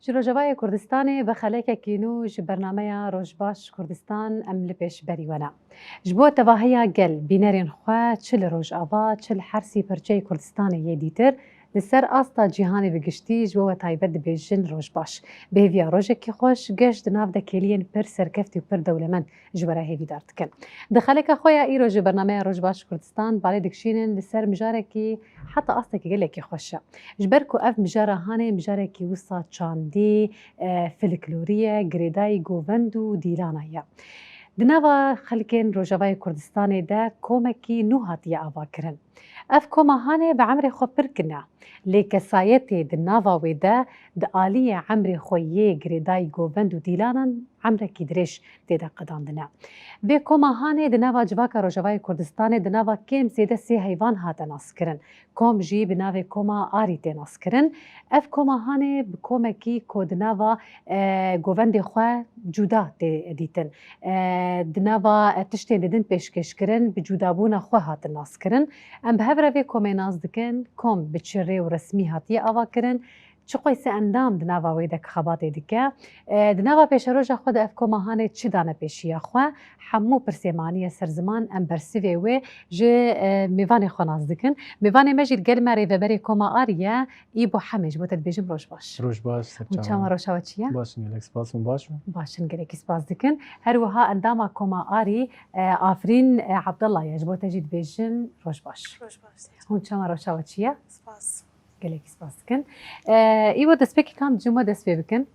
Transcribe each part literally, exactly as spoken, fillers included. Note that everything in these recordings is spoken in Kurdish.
Ji Rojavayê Kurdistanê bi xelekekî nû ji bernameya Rojbaş Kurdistan em li pêşberî we ne. Ji bo tevahiya gel, bînerên xwe çi li Rojava, çi li her sî perçeyê Kurdistanê yê dîtir, li ser asta cîhanê bi giştî ji bo we taybet dibêjin Rojbaş. Bi hêviya rojekî xweş, geş di nav dekêliyên pir serkeft û pir dewlemend ji we re hêvîdar dikin. Di xeleka xwe ya îro ji bernameya Rojbaş Kurdistan balê dikişînin li ser mijarekî heta astekî gelekî xweş e. Ji ber ku ev mijara hanê mijarekî wisa çandî, e, folklorî ye, girêdayî govend û dîlana ye. Di nava xelkên Rojavayê Kurdistanê de komekî nû hatiye avakirin. Ev koma hanê bi emrê xwe pir kin e. Lê kesayetê di nava wê de di aliyê emrê xwe yê girêdayî govend û dîlanan emrekî dirêj tê de qedandine. Vê koma hanê di nava civaka Rojavayê Kurdistanê di nava kêm zêde sê heyvan hate naskirin. Kom jî bi navê Koma Arî tê naskirin. Ev koma hanê bi komekî ku di nava, e, govendê xwe cuda tê dîtin. E, di nava, e, tiştên didin pêşkêşkirin, bi cudabûna xwe hatin naskirin. Em bi hev re vê komê nas dikin, kom bi çi rê û resmî hatiye avakirin, çi qoyse endam di nava wê de xebatê dike. E, di nava pêşeroja xwe de ev koma hanê çi dane pêşiya xwe? Hemû pirsê maniye ser ziman, em bersivê wê ji, e, mêvanê xwe nas dikin. Mêvanê me jî li gel me rêveberê Koma Arî ye, Îbo Hemê, ji bo te dibêjim roj baş. Roj baş, ser Hûn çawa çawa me? Roşa we çi ye? Baş in, gelek spas, hûn baş in? Baş in, gelekî spas dikin. Her wiha endama Koma Arî, e, Afrîn, e, Abdullah ye, ji bo te jî dibêjin roj baş. Roj baş. Hûn çawa roşa we çi ye? Spas. Gelekî spas dikin. E, îro destpêkê kam cim we dest pê bikin.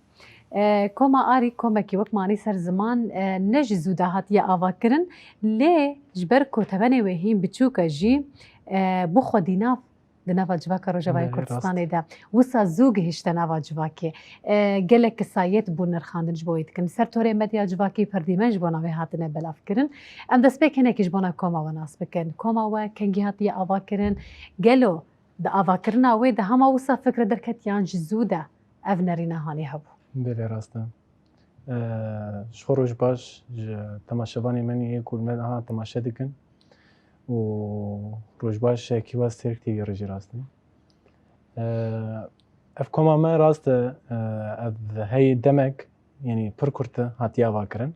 E, Koma Arî komekî wek manî ser ziman, e, ne ji zû de hatiye avakirin, lê ji ber ku tebenê wê hîn biçûk e jî, e, bi xwedî nav di nava civaka Rojavayê Belê, rast. Kurdistanê de wisa zû gihişte nava civakê. E, gelek kesayet bûn nirxandin ji bo wê dikin. Ser torê medya civakî pir dîmen ji bona wê hatine belavkirin. Em destpêk hinekî ji bona koma we nas bikin. Koma we kengî hatiye avakirin? Gelo di avakirina wê de hema wisa fikre derket yan ji zû de ev nerîna hanê hebû? Belê, rast e. Eee, ji xwe roj baş ji temaşevanê me yê ku li me niha temaşe dikin û roj baş ji Ekîba Stêrk T V re jî rast e. Eee, ev koma me rast e, eee, ev hey demek, yanî pir kurt e, hatiye avakirin.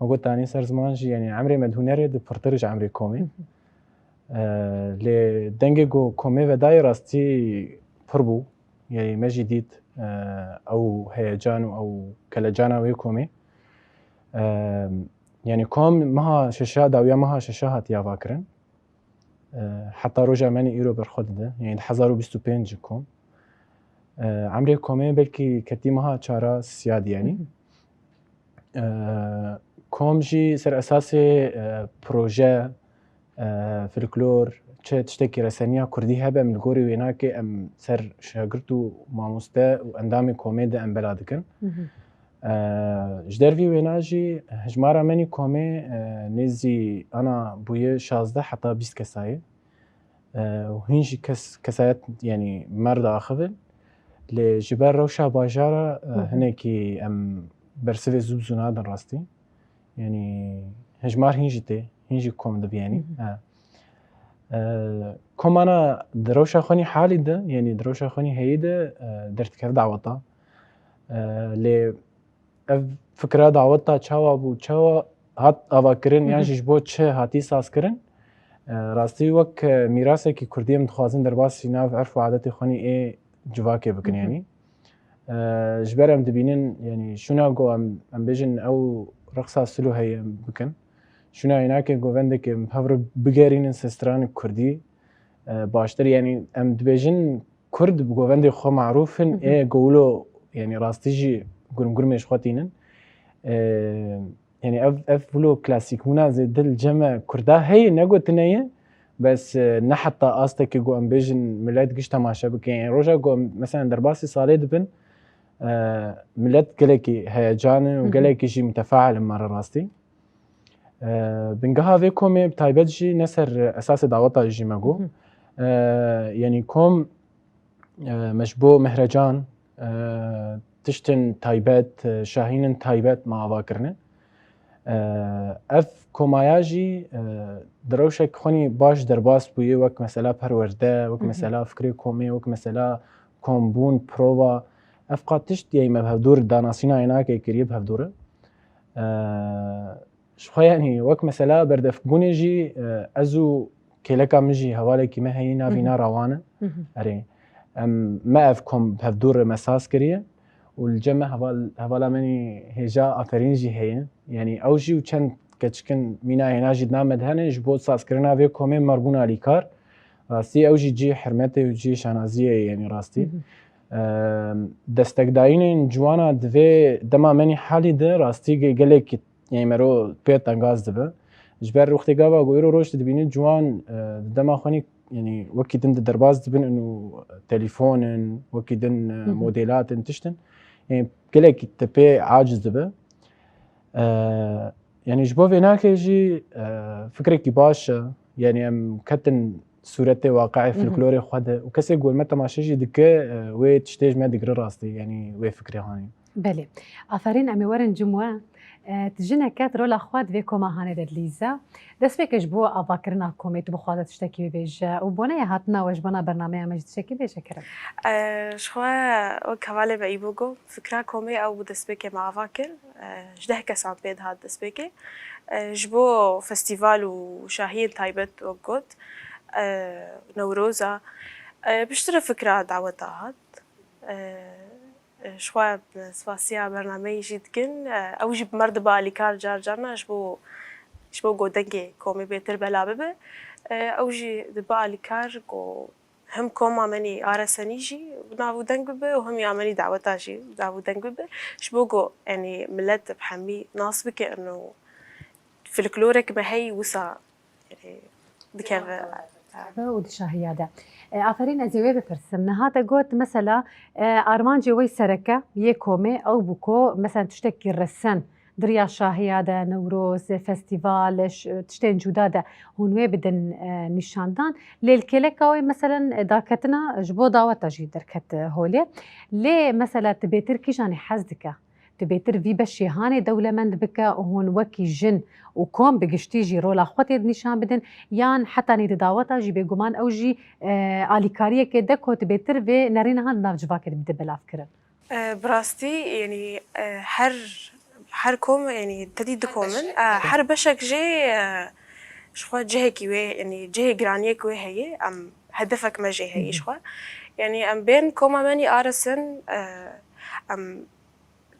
Me got, anî ser ziman jî, yanî emrê me di hunerê de pirtir ji emrê komê. Hı hı. Eee, lê dengê ku komê vedayê rastî pir bû. Yanî me jî dît, eee, ew heyecan û ew kelecana wê komê. Eee, yanî kom meha şeşa, dawiya meha şeşa hatiye avakirin. Eee, heta roja me nî îro berxwe dide. Yanî di hezar û bîst û pênc ji kom. Eee, emrê komê belkî ketî meha çara siya dî yanî. Hı hı. Eee, kom jî ser esasê, eee, proje, eee, folklor, çi tiştekî reseniya kurdî hebe, em li gorî wênakê em ser şagirt û mamoste û endamê komê de em bela dikin. Hı hı. Eee, ji dervî wêna jî hejmara me nî komê, eee, nêzî ana bûye şazdeh heta bîst kesayê. Eee, û hîn jî kes, kesayet, yanî mer diaxivin. Lê ji ber rewşa bajara, eee, Hı hı. hinekî em bersivê zû bi zû nadin rastî. Yanî hejmar hîn jî tê, hîn jî kom dibe yanî. Hı hı. He. Eee, komana di rewşa xwe nî halî de, yanî di rewşa xwe nî heyî de, eee, derdikeve daweta. Eee, lê ev fikra daweta çawa bû, çawa hat avakirin, Hı hı. yan jî ji bo çi hatî sazkirin? Eee, rastî wek, eee, mîrasekî kurdî em dixwazin derbasî nav erf û adetê xwe nî ê civakê bikin Hı hı. yanî. Eee, ji ber em dibînin, yanî şûna ku em, em bêjin ew reqsa silo heye em bikin. Şûna wênakê govendekê em hev re bigerînin ser stranek kurdî, eee, baştir, yanî em dibêjin kurd bi govendê xwe marûf in, Hı hı. ê ku wilo, yanî rastî jî gurmgurmê ji xwe tînin. Eee, yanî ev, ev wilo klasîkbûna zêde li cem me kurda heye, ne gotine ye. Bes, e, ne heta astekê ku em bêjin milet giş temaşe bike. Yanî roja ku em, mesela, derbasî salê dibin, e, milet gelekî heyecan in û Hı hı. gelekî jî mutefahil in me re rastî. E, bingeha vê komê bi taybet jî ne ser esasê daweta jî me got. Hı hı. E, yanî kom, e, me ji bo mehrecan, e, tiştên taybet, e, şahînên taybet me ava kirine. E, ev komaya jî, e, di rewşek xwenî baş derbas bûye, wek mesela perwerde, wek Hı hı. mesela fikrê komê, wek mesela kombûn, prova, Ev qat tişt yê me bi hevdûr danasîna ênakê kiriye bi hevdûre. E, Ji xwe, yanî, wek mesela berdevkbûnê jî, e, ez û kêleka min jî hevalekî me heye, navî Hı hı. Nara wan e. Hı hı. Erê, em, me ev kom bi hevdû re me saz kiriye û li cem me heval, hevala min î hêja Aferîn jî heye. Yanî ew jî û çend keçikin mîna hêna jî di nav me de hene, ji bo sazkirina vê komê me re bûn alîkar. Rastî ew jî cihê hurmetê û cihê şanaziyê ye, yanî rastî. Hı hı. E, destekdayînên ciwana di vê dema menî halî de rastî ge-, gelekî Yanî mero pê tengaz dibe. Ji ber wextê gava ku îro roj tu dibînî ciwan, e, di dema xwe nî, yanî wekî din di derbas dibin û telefon in, wekî din, e, Hı hı. Modelat in, tişt in. Yanî gelekî te pê aciz dibe. E, Yanî ji bo vê nakê jî, e, fikrekî baş e. Yanî em ketin sûretê waqiê Hı hı. Folklorê xwe de û kesê ku me temaşe jî dike, e, wê tiştê ji me digire rastî, yanî wê fikrê hanî. Belê. Aferîn, em ê werin cim we. E, tu jineke tu rola xwe di vê koma hanê de dilîze. Destpêkê ji bo avakirina komê tu bixwaze tiştekî bibêje û boneya hatina we ji bona bernameya me jî tiştekî bêje kerem. E, ji xwe wek hevalê me Îbo got, fikra komê ew bû destpêkê me ava kir. E, ji deh kesan pê dihat destpêkê. E, ji bo festîval û şahiyên taybet wek got, e, Newroza. E, piştre fikra daweta hat. E, Ji xwe em spasiya bernameyê jî dikin. Ew jî bi me re dibe alîkar car carna ji bo, ji bo ku dengê komê bêtir bela bibe. Ew jî dibe alîkar ku him koma me nî a resenî jî bi nav û deng bibe û him ya me nî daweta jî bi nav û deng bibe. Ji bo ku, yanî, milet bi hemî nas bike û folklorek me heyî wisa, e, dikeve. Û di şahiya de. E, aferîn, ez ê wê bipirsim. Niha te got, mesela, e, armancê wê sereke yê komê ew bû ku, mesela, tiştekî resen di riya şahiya de, Newroz, festîval, ş-, tiştên cuda de hûn wê bidin, e, nîşandan. Lê li kêleka wê, meselen, e, daketina ji bo daweta jî derket, e, holê. Lê, mesela, tu bêtir kîjanê hez dike? Tu bêtir vî beşê hanê dewlemend bike û hûn wekî jin û kom bi giştî jî rola xwe tê dinîşan bidin, yan hetanî di daweta jî bêguman ew jî, e, alîkariyekê de ku tu bêtir vê nerîna han di nav civakê de bide belavkirin. E, bi rastî, yanî, e, her, her kom, yanî, tedî du kom in. E, her beşek jê, e, ji xwe cihekî wê, yanî, cihê giraniyek wê heye. Em hedefek me jê heye ji xwe. Yanî, em bên koma me nî arisin, e, em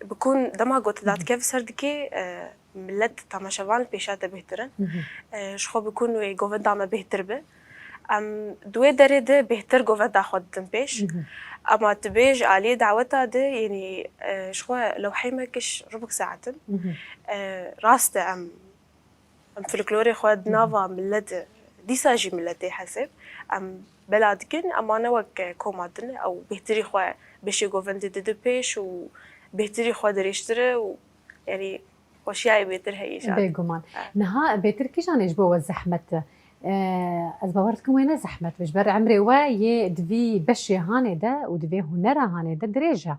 Bikûn dema ku tu dadkev ser dikê, e, millet temaşevan li pêşa te bêhtir in. E, ji xwe bikûn wê govenda me bêhtir be. Em di wê derê de bêhtir govenda xwe didin pêş. Ema tu bê ji aliyê daweta de, yanî, e, ji xwe lewhê me kiş rubik saet in. E, rast e, em Em folklorê xwe di nava millet, dîsa jî milletê hesê, em bela dikin, ema ne wek koma din, ew bêhtirî xwe beşê govendê dide pêş û bêhtirî xwe dirêjtir e û, yanî, xweşiyayê bêtir heye jî. Bêguman. Niha bêtir kîjanê ji bo we zehmet e? E, ez bawer dikim wê ne zehmet be, ji ber emrê we yê di vî beşê hanê de û di vê hunera hanê de dirêj e.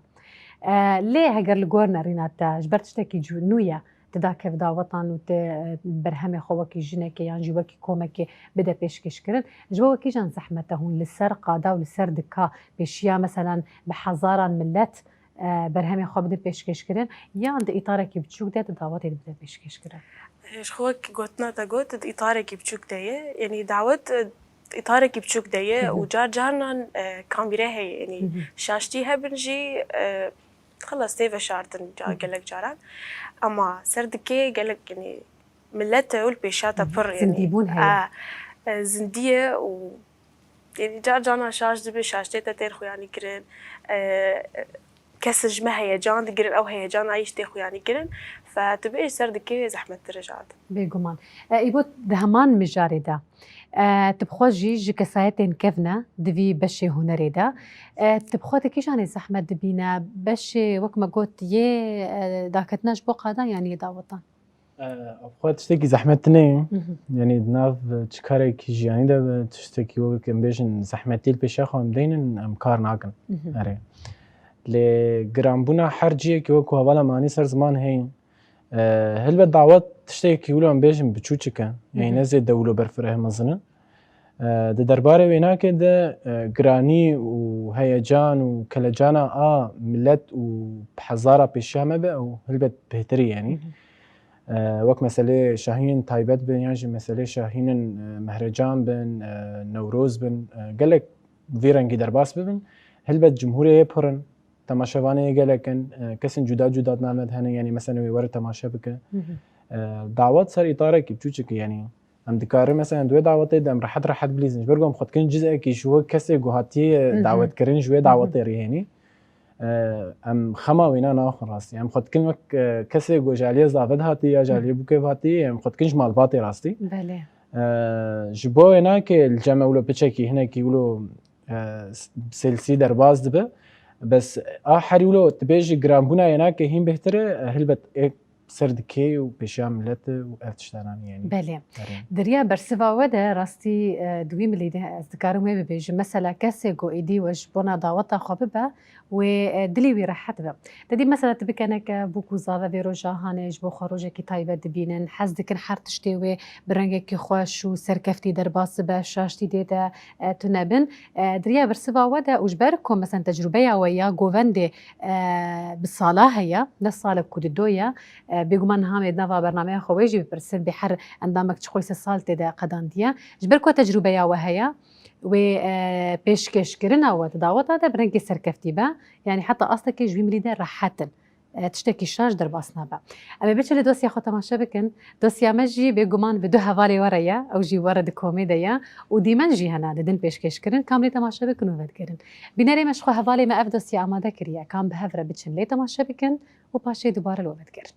E, lê heger li gor nerîna te, ji ber tiştekî cû-, nû ye, tu dakev dawetan û tu, e, berhemê xwe wekî jinekê yan jî wekî komekê bide pêşkêşkirin. Ji bo we kîjan zehmet e hûn li ser qada û li ser dika pêşiya, meselen, bi hezaran millet, e, berhemê xwe bidin pêşkêşkirin, yan di îtarekî biçûk de tu dawetê dibide pêşkêşkirin? E, ji xwe wek gotina te got, di îtarekî biçûk de ye. Yanî dawet, e, îtarekî biçûk de ye û car carinan, e, kamîre heye. Yanî şaştî hebin jî, e, Xilas tê veşartin ca-, gelek caran. Ema ser dikê gelek, yanî, millet e û li pêşa te pir, yanî, zindîbûn heye. E, e, zindî ye û, yanî, car caran şaş dibe, şaş tê te tên xuyanî kirin. E, kes ji me heyecan digirin, ew heyecana yî jî tê xuyanî kirin. Fe tu bêj ser dikê zehmettir e ji adin. Bêguman. E, îbo di heman mijarê de. E, tu bi xwe jî ji kesayetên kevn e di vî beşê hunerê de. E, tu bi xwe di kîjanê zehmet dibîne? Beşê, wek me got, yê, e, daketina ji bo qadan yan yê dawetan? E, bi xwe tiştekî zehmet tune ye. Yanî di nav çi karekî jiyanî de be, tiştekî wek em bêjin zehmetî li pêşiya xwe em deynin, em kar nakin. Erê. Lê giranbûna her cihekî wek ku hevala me anî ser ziman heye. E, helbet dawet tiştekî wilo em bêjin biçûçik e. Yanî ne zêde wilo berfireh mezin e. E, di derbarê wênakê de, e, giranî û heyecan û kelecana a milet û hezara pêşiya me be, ew hilbet bêhtir e, yanî. E, wek meselê şahînên taybet bin yan jî meselê şahînên, e, mehrecan bin, e, newroz bin, e, gelek vî rengî derbas bibin. Hilbet cumhûrê yê pir in, temaşevanê yê gelek in, e, kesên cuda cuda di nav me de hene, yanî mesela wê were temaşe bike. E, dawet ser îtarekî çûçikî, yanî em dikarin mesela di wê dawetê de em rehet rehet bilîzin. Ji ber ku em xwe dikin cizekî ji wê kesê ku hatiye dawetkirin ji wê dawetê re, yanî. E, em xema wêna naxin rastî. Em xwe dikin wek, e, kesê ku ji aliyê zave de hatiye ya ji aliyê bûkê ve hatiye, em xwe dikin ji malbatê rastî. Belê. E, ji bo wênakê li cem ewlo piçekî hinekî wilo, e, s-, sêlsî derbas dibe. Bes a herî wilo dibêjî giranbûna wênakê hîn bêhtir e, e, hilbet ê ser dikê û pêşiya milet e û ev tiştanan, yanî. Belê. Erê. Di riya bersiva we de rastî, e, di wî milî de ez dikarim wê bibêjim. Mesela kesê ku êdî we ji bona daweta xwe bibe, wê, e, dilê wî rehet be. Te dî mesela tu bikeneke bûk û zave vê roja hanê ji bo xwe rojekî taybet dibînin, hez dikin her tiştê wê bi rengekî xweş û serkeftî derbas bibe, şaştî dê de, e, tune bin. E, di riya bersiva we de û ji ber ku mesela tecrûbeya we ya govendê, e, bi sala heye, ne salek ku dido ye, e, bêguman niha em ê di nava bernameya xwe wê jî bipirsin, bê her endamek çi xwe se sal tê de qedandiye. Ji ber ku tecrûbeya we heye, wê, e, pêşkêşkirina we di daweta de bi rengê serkeftî be, yanî heta astekê ji wî milî de rehet in. E, tiştekî şaş derbas nabe. Em ê biçin li dosya xwe temaşe bikin. Dosya me jî bêguman bi du hevalê we re ye, ew jî we re di komê de ye û dîmen jî hene didin pêşkêşkirin, ka em lê temaşe bikin û vedigerin. Bînerê me ji xwe hevalê me ev dosya amade kiriye, ka em bi hev re biçin lê temaşe bikin û paşê dubare li we vedigerin.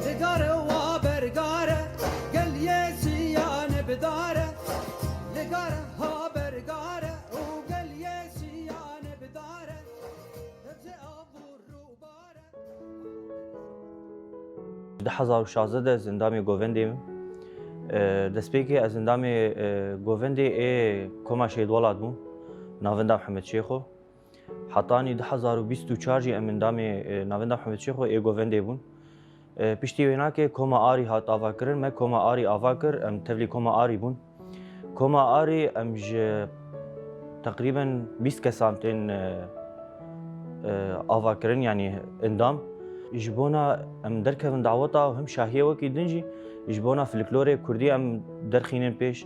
Li gare wa bergare, gel yê siyane bidare. Li gare ha bergare û gel yê siyane bidare. Hevze av û rûbare. Du hezar û şazdeh de ez endamê govendê me. E, destpêkê ez endamê, e, govendê ê Koma Şehîd Welat bûm. Navenda Mihemed Şêxo. Hetanî du hezar û bîst û çar jî em endamê, e, Navenda Mihemed Şêxo ê govendê bûn. E, piştî wênakê Koma Arî hat avakirin, me Koma Arî ava kir, em tevlî Koma Arî bûn. Koma Arî em ji teqrîben bîst kesan tên, e, e, avakirin, yanî endam. Ji bona em derkevin daweta û him şahiyê wekî din jî, ji bona folklorê kurdî em derxînin pêş.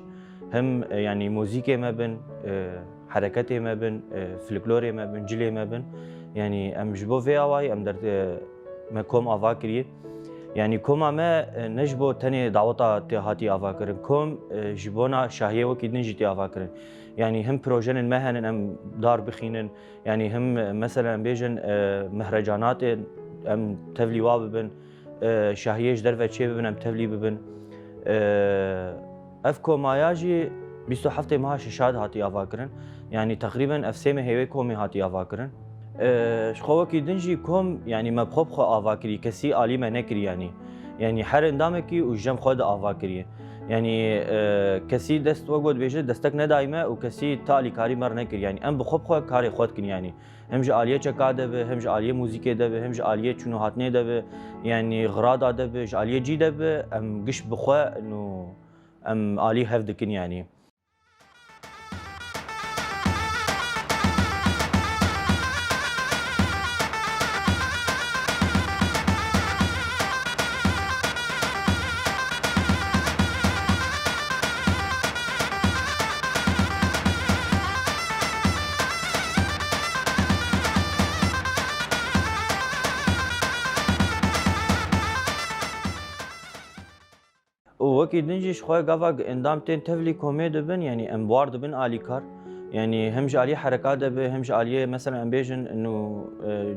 Him, e, yanî muzîkê me bin, e, hereketê me bin, e, folklorê me bin, cilê me bin. Yanî em ji bo vê awayî em der, e, me kom ava kiriye. Yanî koma me, e, ne ji bo tenê daweta tê hatî ava kirin. Kom, e, ji bona şahiyê wekî din jî tê ava kirin. Yanî him projenên me henin em dar bixînin. Yanî him, e, mesela em bêjin, e, mehrecanatê em tevlî wa bibin. E, şahiyê ji derve çê bibin, em tevlî bibin. E, ev komaya jî bîst û heftê meha şeşa de hatî avakirin. Yanî teqrîben ev sê mehê wê komê hatî avakirin. E, ji xwe wekî din jî kom, yanî me bi xwe bi xwe ava kirî, kesî alî me nekirî yanî. Yanî her endamekî û ji cem xwe de ava kiriye. Yanî, e, kesî dest wek got dibêje destek nedayî me û kesî ta alîkarî me re nekir. Yanî em bi xwe bi xwe karê xwe dikin yanî. Hem ji aliyê çeka de be, hem ji aliyê muzîkê de be, hem ji aliyê çûn û hatinê de be, yanî xirada de be, ji aliyê cî de be, em giş bi xwe nû em alî hev dikin yanî. Û Wekî din jî ji xwe gava endam tên tevlî komê dibin, yanî em bi war dibin alîkar. Yanî hem ji aliyê hereka de be, hem ji aliyê, mesela, em bêjin, nû, e,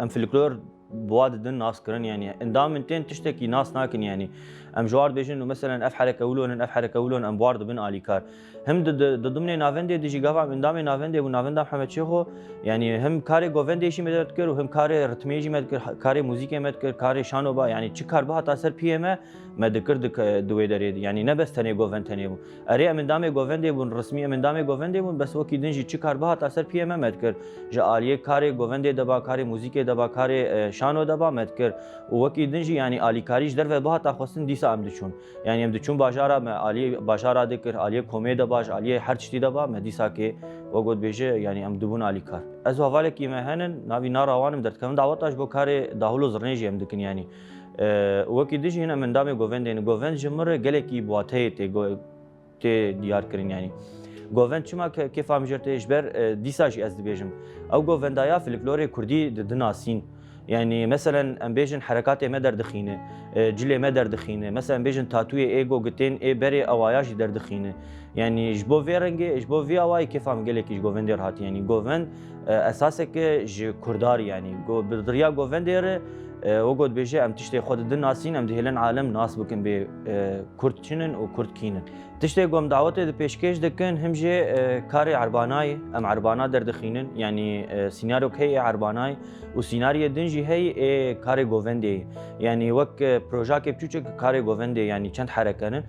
em folklor bi wa didin nas kirin, yanî endamên tên tiştekî nas nakin, yanî em ji war dibêjin, nû, meselen, ev hereke wilo nin, ev hereke wilo nin, em bi war dibin alîkar. Him di, di, di dimnê navendê de jî gava em endamê navendê bû, navenda Mihemed Şêxo, yanî him karê govendê jî me dikir û him karê ritmê jî me dikir, karê muzîkê me dikir, karê şano ba, yanî çi kar bihata ser piyê me, me dikir dik-, di wê derê de. Yanî ne bes tenê govend tenê bû. Erê, em endamê govendê bûn, resmî em endamê govendê bûn, bes wekî din jî çi kar bihata ser piyê me, me dikir. Ji aliyê karê govendê de ba, karê muzîkê de ba, karê, e, şano de ba, me dikir. Û wekî din jî, yanî alîkarî ji derve bihata xwestin, dîsa em diçûn. Yanî em diçûn bajara me, aliyê bajara dikir, aliyê komê de ba, ji aliyê her tiştî de ba, me dîsakê, we got bêje, yanî em dibûn alîkar. Ez û hevalekî me henin, navî Nara Wan im, derdikevin daweta ji bo karê dahûl û zirnê jî em dikin, yanî. E, wekî din jî hin em endamê govendê ne. Govend ji min re gelekî bi wateyê tê go-, tê diyar kirin, yanî. Govend çima ke-, kêfa min jê re tê, ji ber, e, dîsa jî ez dibêjim. Ew govendaya folklorê kurdî di, dinasîn. Yanî, meselen, em bêjin herekatê me derdixîne, e, cilê me derdixîne. Meselen, bêjin tatûyê ê go gitên ê berê awaya jî derdixîne. Yanî, ji bo vê rengê, ji bo vê awayê kêfa min gelekî ji govendê re hatiye. Yanî, govend, e, esaseke ji kurdarî, yanî, go-, bi riya govendê re, e, wek got bêje, em tiştê xwe didin nasîn, em dihêlin alem nas bikin bê, e, kurd çi nin û kurd kî nin. Tiştê ku em dawetê di pêşkêş dikin, him jê, e, karê erbanayê, em erbana derdixînin, yanî, e, sînaryok heye erbanayê û sînaryê din jî heye ê karê govendê ye. Yanî wek, e, projakê piçûçik karê govendê, yanî çend hereke nin.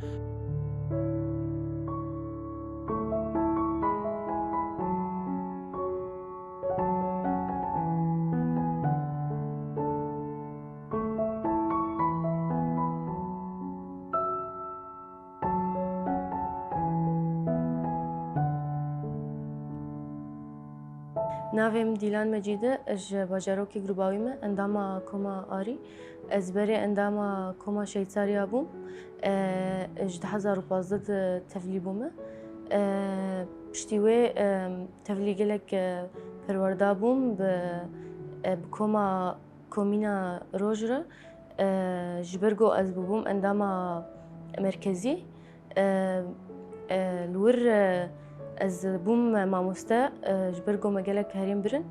Navê min Dîlan Mecîd e, ez ji bajarokê Grûbawî me, endama Koma Arî. Ez berê endama Koma Şeytsariya bûm. E, ji du hezar û pazdeh de tevlî bûme. E, piştî wê, e, tevlî gelek, e, perwerda bûm bi, e, bi Koma Komîna Roj re, e, ji ber ku ez bûbûm endama merkezî, e, e, li wir, e, ez bûm mamoste, e, ji ber ku me gelek herêm birin.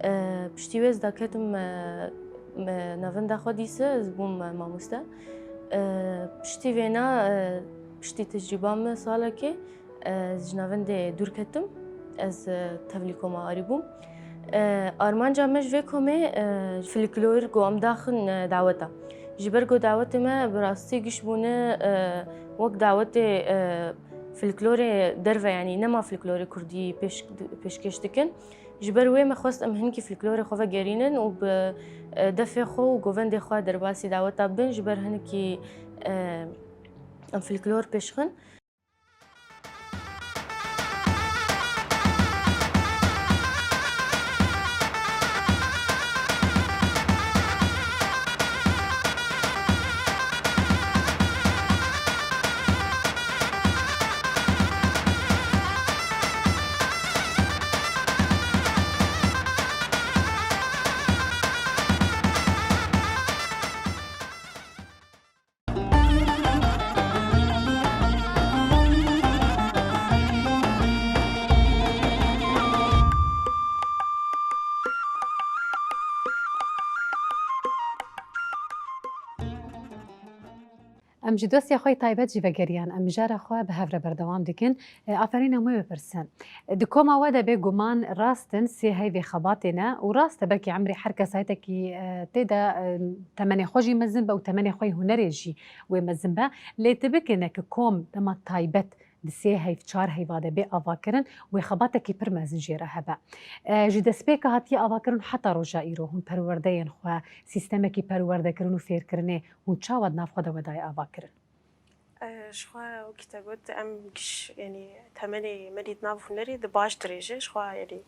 E, piştî wê ez daketim, e, me navenda xwe dîse, ez bûm mamoste. E, piştî vêna, e, piştî tecrîba me salekê, e, ji navendê dûr ketim. Ez, e, tevlî Koma Arî bûm. E, armanca me ji vê komê, e, folklor ku em daxin, e, daweta. Ji ber ku dawetê me bi rastî giş bûne, e, wek dawetê, e, folklorê derve, yanî nema folklorê kurdî pêş-, pêşkêş dikin. Ji ber wê me xwest em hinkî folklorê xwe vegerînin û bi, e, defê xwe û govendê xwe derbasî daweta bin, ji ber hinekî, e, em folklor pêşxin. Em ji dostê xwe yê taybet jî vegeriyan. Em mijara xwe bi hev re berdewam dikin. E, aferîn, em wê bipirsin. Di koma we de bêguman rast in sê heyvê xebatê ne û rast e belkî emrê her kesayîtekî, e, tê de, e, temenê xwe jî mezin be û temenê xwe yê hunerê jî wê mezin be. Lê tu bikine ku kom dema taybet di sê heyv, çar heyva de bê avakirin, wê xebatekî pir mezin jê re hebe. E, ji destpêka hatiye avakirin heta roja îro hûn perwerdeyên xwe, sîstemekî perwerdekirin û fêrkirinê hûn çawa di nav xwe de we daye avakirin? E, ji xwe wekî te got, em giş, yanî temenê me dît nav hunerî di baş dirêj e. Ji xwe, yanî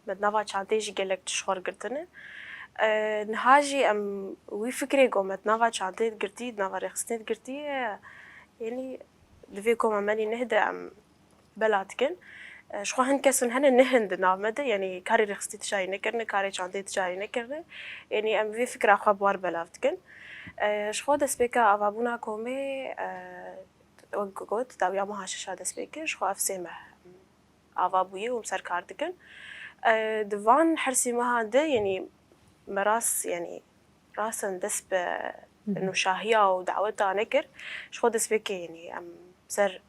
me di nava çandeyê jî gelek tişt xwe girtine. E, niha jî em wî fikrê ku me di nava çandeyê girtî, di nava rêxistinê girtî, e, yanî di vê koma me nî neh de em bela dikin. E, ji xwe hin kesin hene nihin di nav me de, yanî karê rêxistî tişayî nekirine, karê çandeyê tişayî nekirine. Yanî em vê fikra xwe bi war belav dikin. E, ji xwe destpêka avabûna komê, e, wek got, dawiya meha şeşa dest pê kir, ji xwe ev sê meh ava bûye û em ser kar dikin. E, di van her sê mehan de, yanî me rast, yanî rast em dest bi nûşahiya û daweta nekir. Ji xwe destpêkê, yanî em ser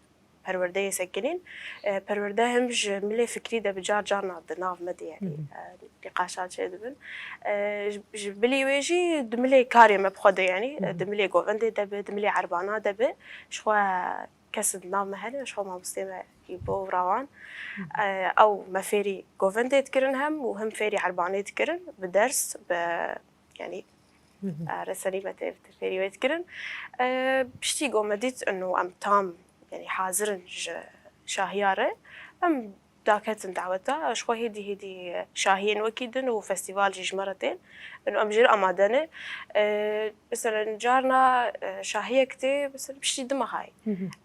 perwerdeyê sekinîn. E, perwerde him ji milê fikrî de bi car carna di nav me de, yanî, e, nîqaşan çêdibin. E, ji, ji bilî wê jî di milê karê me bi xwe de, yanî, e, di milê govendê de be, di milê erbana de be, ji xwe kes di nav me hene, ji xwe mamostê me Îbo û Rawan. E, ew me fêrî govendê dikirin hem û hem fêrî erbanê dikirin, bi ders, bi, yanî, e, resenî me tê fêrî wê dikirin. E, piştî ku me dît ino em tam, yanî, hazir in ji şahiya re, em daketin daweta, ji xwe hêdî hêdî şahiyên wekî din û festîval jî ji me re tên. Ino em jê re amade ne. E, mesela carna, e, şahiyek tê, mesela piştî du mehayê.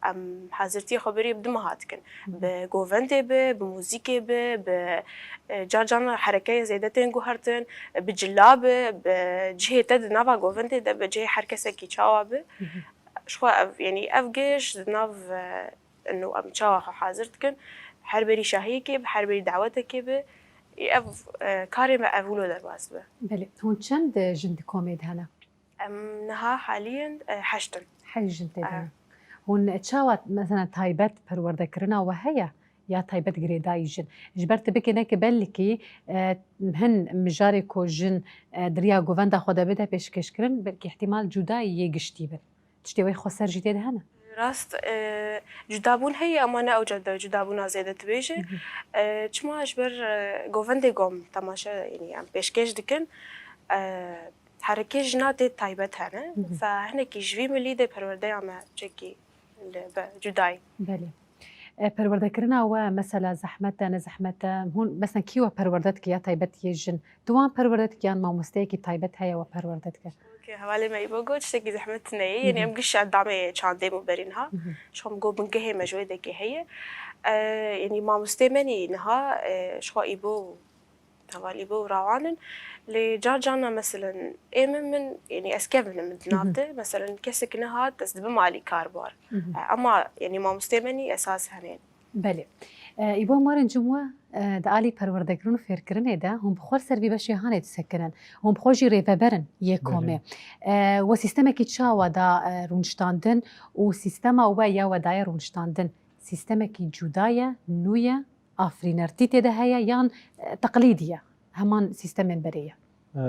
Em hazirtiyê xwe berî bi du meha dikin. Bi govendê be, bi muzîkê be, bi, e, car carna herekeyê zêde tên guhertin, bi cila be, bi cihê te di nava govendê de be, cihê her kesekî çawa be. Ji xwe ev, yanî ev giş di nav, e, ino em çawa xwe hazir dikin, her berî şahiyekê be, her berî dawetekê be, ev, e, karê me ev wilo derbas dibe. Belê. Hûn çend, e, jin di komê de hene? Em niha haliyen, e, heşt in. Heşt jin tê de ne. Hûn çawa, mesela, taybet perwerdekirina we heye ya taybet girêdayî jin? Ji ber tu bikê neke belkî, e, hin mijarê ku jin, e, di riya govenda xwe de bide pêşkêşkirin, belkî îhtîmal cudayî yê giştî bin. Tiştê wê xweser jî tê de hene? Rast, e, cudabûn heye, ama ne ew ceda-, cudabûna zêde dibêje. E, çima ji ber, e, govendê gom temaşe, yanî em pêşkêş dikin, e, herekê jina tê taybet hene. Fe hinekî ji vî milî dê perwerdeya me çekî li be cudayî. Belê. E, perwerdekirina we mesela zehmet e, ne zehmet e? Hûn mesela kî we perwerde dike ya taybet yê jin? Tu wan perwerde dike yan mamosteyekî taybet heye we perwerde dike? Okey, hevalê me Îbo got, tiştekî zehmet tune ye. Yanî em giş endamê çandê bû berî niha. Ji xwe min got bingehê me ji wê dekê heye. E, yanî mamostê me nî niha, e, ji xwe Îbo, hevalî Îbo û Rawan in. Lê car carna meselen ê min, min, yanî ez kevin im di nav de. Meselen kesek nehat, ez dibim alîkar bar. E, ama yanî mamostê me nî esas hene. Belê. E, Îbo, em werin cem we, e, di alî perwerdekirin û fêrkirinê de hûn bi xwe li ser vî beşê hanê disekinin. Hûn bi xwe jî rêveber in yê komê. E, we sîstemekî çawa da, e, rûniştandin û sîstema we ya we daye rûniştandin? Sîstemekî cuda ye, nû ye, afirînertî tê de heye yan, e, teqlîdî ye? Heman sîstemên berê ye? E,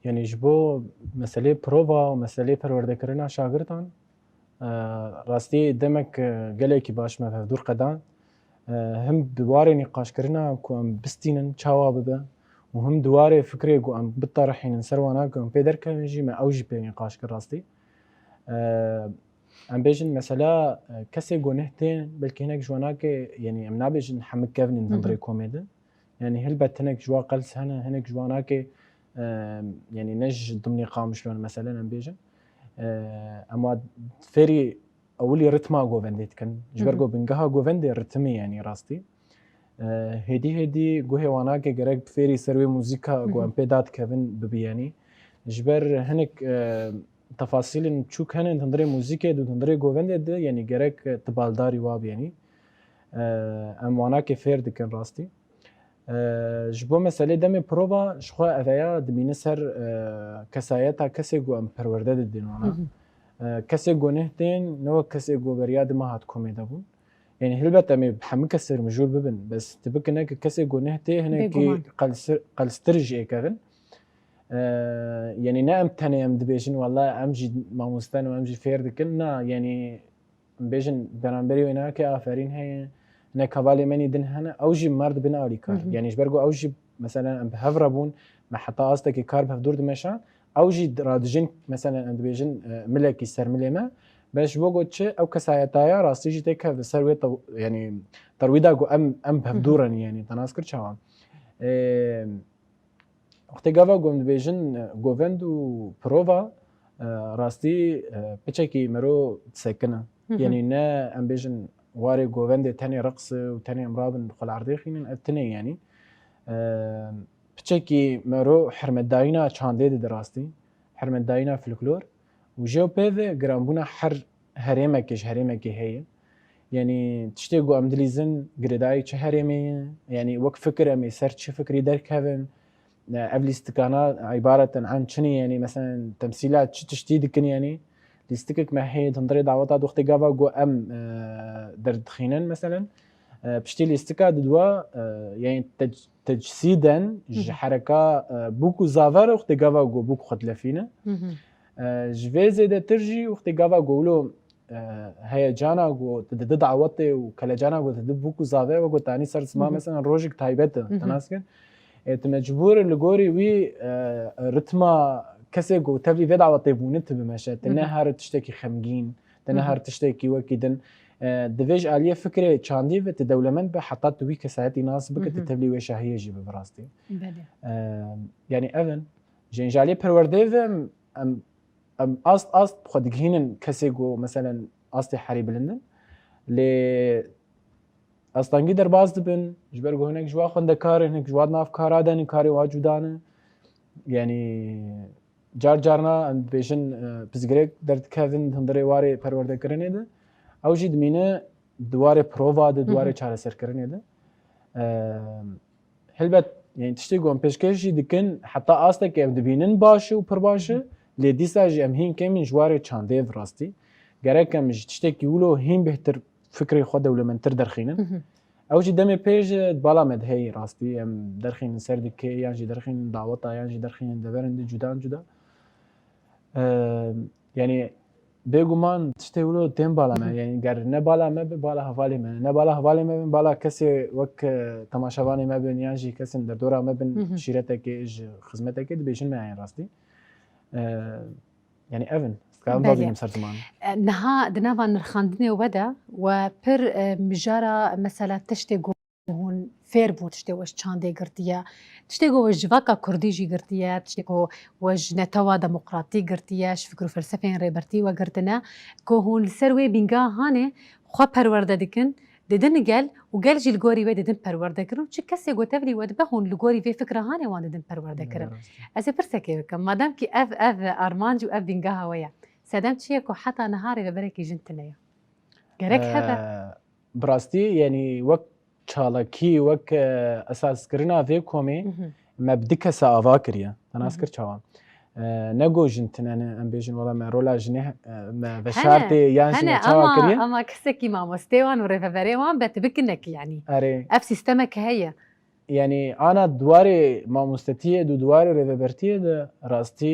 yanî ji bo meseleyê prova û meseleyê perwerdekirina şagirtan, E, rastî demek, e, gelekî baş me bi hevdûr qedan. E, him di warê nîqaşkirina ku em bistînin çawa bibe û him di warê fikrê ku em bitarihînin ser wana ku em pê derkevin jî me ew jî pê nîqaş kir rastî. E, em bêjin mesela, e, kesê ku neh tên belkî hinek ji wanakê, yanî em nabêjin hemik kevnîn Hı hı. hundirê komê din. Yanî hilbet hinek ji wa qels hene, hinek ji wa nake, e, yanî ne ji dimnê Qamişlo ne, meselen em bêjin. E, em wa fêrî ewilî ritma govendê dikin. Ji ber Hı hı. ku bingeha govendê ritim e, yanî rastî. E, hêdî hêdî guhê wa nake gerek bi fêrî ser wê muzîka ku Hı hı. em pê dadikevin bibi, yanî. Ji ber hinek, e, tefasîlên çûk hene di hundirê muzîkê de, di hundirê govendê de, yanî gerek tu baldarî wa bi, yanî. E, em wa nake fêr dikin rastî. E, ji bo meselê demê prova, ji xwe eveya dimîne ser, e, kesayeta kesê ku em perwerde didin wana. Hı hı. E, kesê ku neh tên, ne wek kesê ku beriya dima hat komê de bûn. Yanî hilbet em ê bi hemû kesê mijûl bibin, bes tu bikine ke kesê ku neh tê, hinekî Bêguman. qelstir, qelstir jî ê kevin. E, yanî ne em tenê em dibêjin, wela em jî mamoste ne, em jî fêr dikin. Na, yanî em bêjin, beramberî wê nake aferîn heye, ne hevalê me nî din hene, ew jî mer dibin alîkar. Hı hı. Yanî ji ber ku ew jî, meselen, em bi hev re bûn, me heta astekî kar bi hevdûr dimeşan, ew jî radijîn, meselen, em dibêjin, e, milekî ser milê me, bes ji bo ku çi, ew kesayetaya rastî jî têkeve ser wê tew-, yanî terwîda ku em, em bi hevdûr Hı hı. re nî, yanî te nas kir çawa. E, Wextê gava ku em dibêjin, e, govend û prova, e, rastî, e, piçekî mero disekine. Hı hı. Yanî ne em bêjin warê govendê tenê reqs e û tenê em rabin xwe li erdê xînin, ev tune ye yanî. E, piçekî mero hermetdayîna çandê dide rastî. hermetdayîna folklor û jê pê ve giranbûna her herêmekê ji herêmekê heye. Yanî tiştê ku em dilîzin girêdayî çi herêmê ye, yanî wek fikir em ê ser çi fikrî derkevin, e, ev lîstikana îbareten an çi ne, yanî meselen temsîla çi tiştî dikin, yanî lîstikek me heye di hundirê daweta di wextê gava ku em, e, derdixînin meselen, e, piştî lîstika diduwa, e, yanî tec-, tecîsîden ji hereka, e, bûk û zave re wextê gava ku bûk xwe dilefîne. E, ji vê zêdetir jî wextê gava ku wilo, e, heyecana ku tu didi dawetê û kelecana ku tu didi bûk û zave, wek ku tanî ser ziman, meselen rojek taybet e, te nas kir. E, tu mecbûr li gorî wî, e, ritma kesê ku tevlî vê dawetê bûne tu bimeşe. Tu ne her tiştekî xemgîn, tu ne her tiştekî wekî din. E, divê ji aliyê fikrê çandî ve tu dewlemend be, heta tu wî kesayetî nas bike, tu tevlî wê şahiyê jî bibe rastî. Belê. E, yanî ev in. Jên ji aliyê perwerdeyê ve em, em, em ast ast xwe digihînin kesê ku, meselen, astê herî bilind in. Lê astangî derbas dibin, ji ber ku hinek ji wa xwendekar in, hinek ji wa di nav kara de ne, karê wa cuda ne. Yanî car carna em dibêjin, e, pirsgirêk derdikevin di hundirê warê perwerdekirinê de. Ew jî dimîne di warê prova de, di warê çareserkirinê de. E, Helbet, yanî tiştê ku em pêşkêş jî dikin, heta astekê em dibînin baş e û pir baş e, lê dîsa jî em hîn kêm in ji warê çandê ve rastî. Gerek em ji tiştekî wilo hîn bêhtir fikrê xwe dewlemendtir derxînin. Ew jî demê pêş e, di bala me de heye rastî. Em derxînin ser di kê, yan jî derxînin daweta, yan jî derxînin deverin di cudan cuda. Eee, yanî bêguman tiştê wilo tên bala me. Yanî ger ne bala me be, bala hevalê me. Ne bala hevalê me bin, bala kesê wek, e, temaşevanê me bin, yan jî kesên derdora me bin, şîretekê, ji xizmetekê dibêjin me, yanî rastî. Eee, yanî ev in. Ez dikarim vabînim ser ziman. E, niha di nava nirxandinê we de we pir, e, mijara mesela tiştê ku hûn fêr bûn tiştê we ji çandê girtiye, tiştê ku we ji civaka kurdî jî girtiye, tiştê ku we ji netewa demokratî girtiye, ji fikr û felsefeyên rêbertî we girtine, ku hûn li ser wê bîngeha hanê xwe perwerde dikin, didin gel û gel jî li gorî wê didin perwerde kirin û çi kesê ku tevlî we dibe hûn li gorî vê fikra hanê wan didin perwerde kirin. Ez ê pirsekê bikim, madem kî ev, ev armanc û ev bîngeha we ye, sedem çi ye ku heta niha rêveberekî jin tune ye? Gerek hebe. Ee, bi rastî, yanî wek çalakî, wek, e, esaskirina vê komê me bi du kesa ava kiriye. Te nas kir çawa? E, ne got jin tune ne, em bêjin, wela me rola jinê, e, me veşartê yan jî me çawa kiriye? Ama kesekî mamostê wan û rêveberê wan be, tu bikinekî yanî. Erê. Ev sîstemek heye. Yanî ana di warê mamostetiyê de, di warê rêvebertiyê de rastî,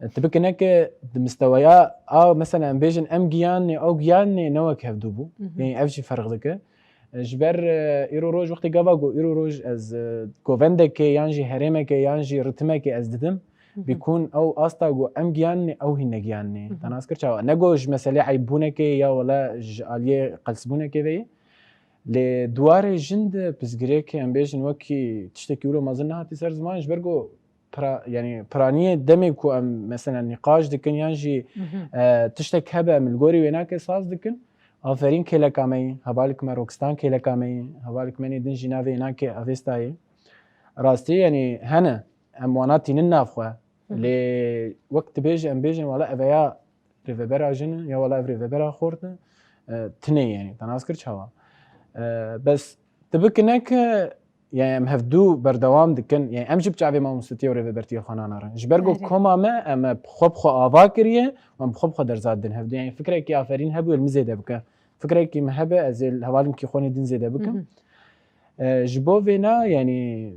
e, tu bikineke di misteweya a, mesela em bêjin em giyanê, ew giyanê ne wek hevdû bû. Yanî ev jî ferq dike. E, ji ber, e, îro roj wextê gava ku îro roj ez, e, govendekê yan jî herêmekê yan jî ritimekê ez didim, bîkun ew asta ku em giyanê ew hîn negiyanê. Te nas kir çawa? Ne ku ji meselê eybûnekê ya wela ji aliyê qelsbûnekê ve ye. Lê di warê jin de pirsgirêkê em bêjin wekî tiştekî wilo mezin nehatî ser ziman, ji ber ku pira-, yanî piraniyê demê ku em mesela nîqaş dikin yan jî, e, tiştek hebe em li gorî wênakê saz dikin, aferîn kêleka me yî, hevalek me Rokistan kêleka me yî, hevalek me nê din jî navê wênakê Avesta ye. Rastî yanî hene, em wana tînin nav xwe. Lê wek dibêje em bêjin wela eveya rêvebera jin e, ya wela ev rêvebera xort e, e, tune ye, yanî te nas kir çawa? E, bes tu bikineke, yanî em hevdû berdewam dikin, yanî em jî bi çavê mamostetiya û rêvebertiya xwe nanarin. Ji ber ku koma me, em bi xwe bi xwe ava kiriye, em bi xwe bi xwe derza didin hevdû. Yanî fikrekî aferîn hebû, li min zêde bike. Fikrekî min hebe, ez ê li hevalên kî xwe nê din zêde bikim. E, ji bo vêna, yanî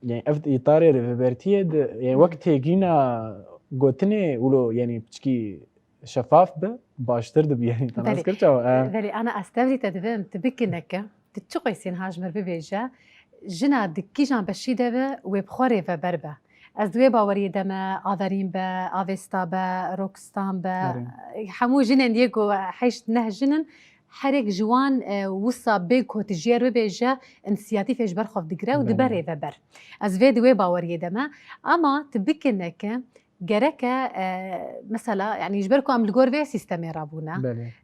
Yanî ev di îtarê rêvebertiyê de, yanî wek têgîna gotinê wilo, yanî piçkî şefaf be, baştir dibe, yanî te nas kir çawa? E. Belê, ana ez tevlî te dibim, tu bikineke, tu çi qeysên ha ji mir bibêje, jina di kîjan beşî de be, wê bi xwe rêveber be. Ez di wê baweriyê de me, Averîn be, Avesta be, Rokistan be, hemû jinên yê ku heşt neh jin in, Herek ji wan, e, wisa bê ku tu jê re bibêje, însiyatîfê ji ber xwe digire û dibe rêveber. Ez vê di wê baweriyê de me. Ama tu bikineke, gereke, e, mesela, yanî ji ber ku em li gor vê sîstemê rabûne.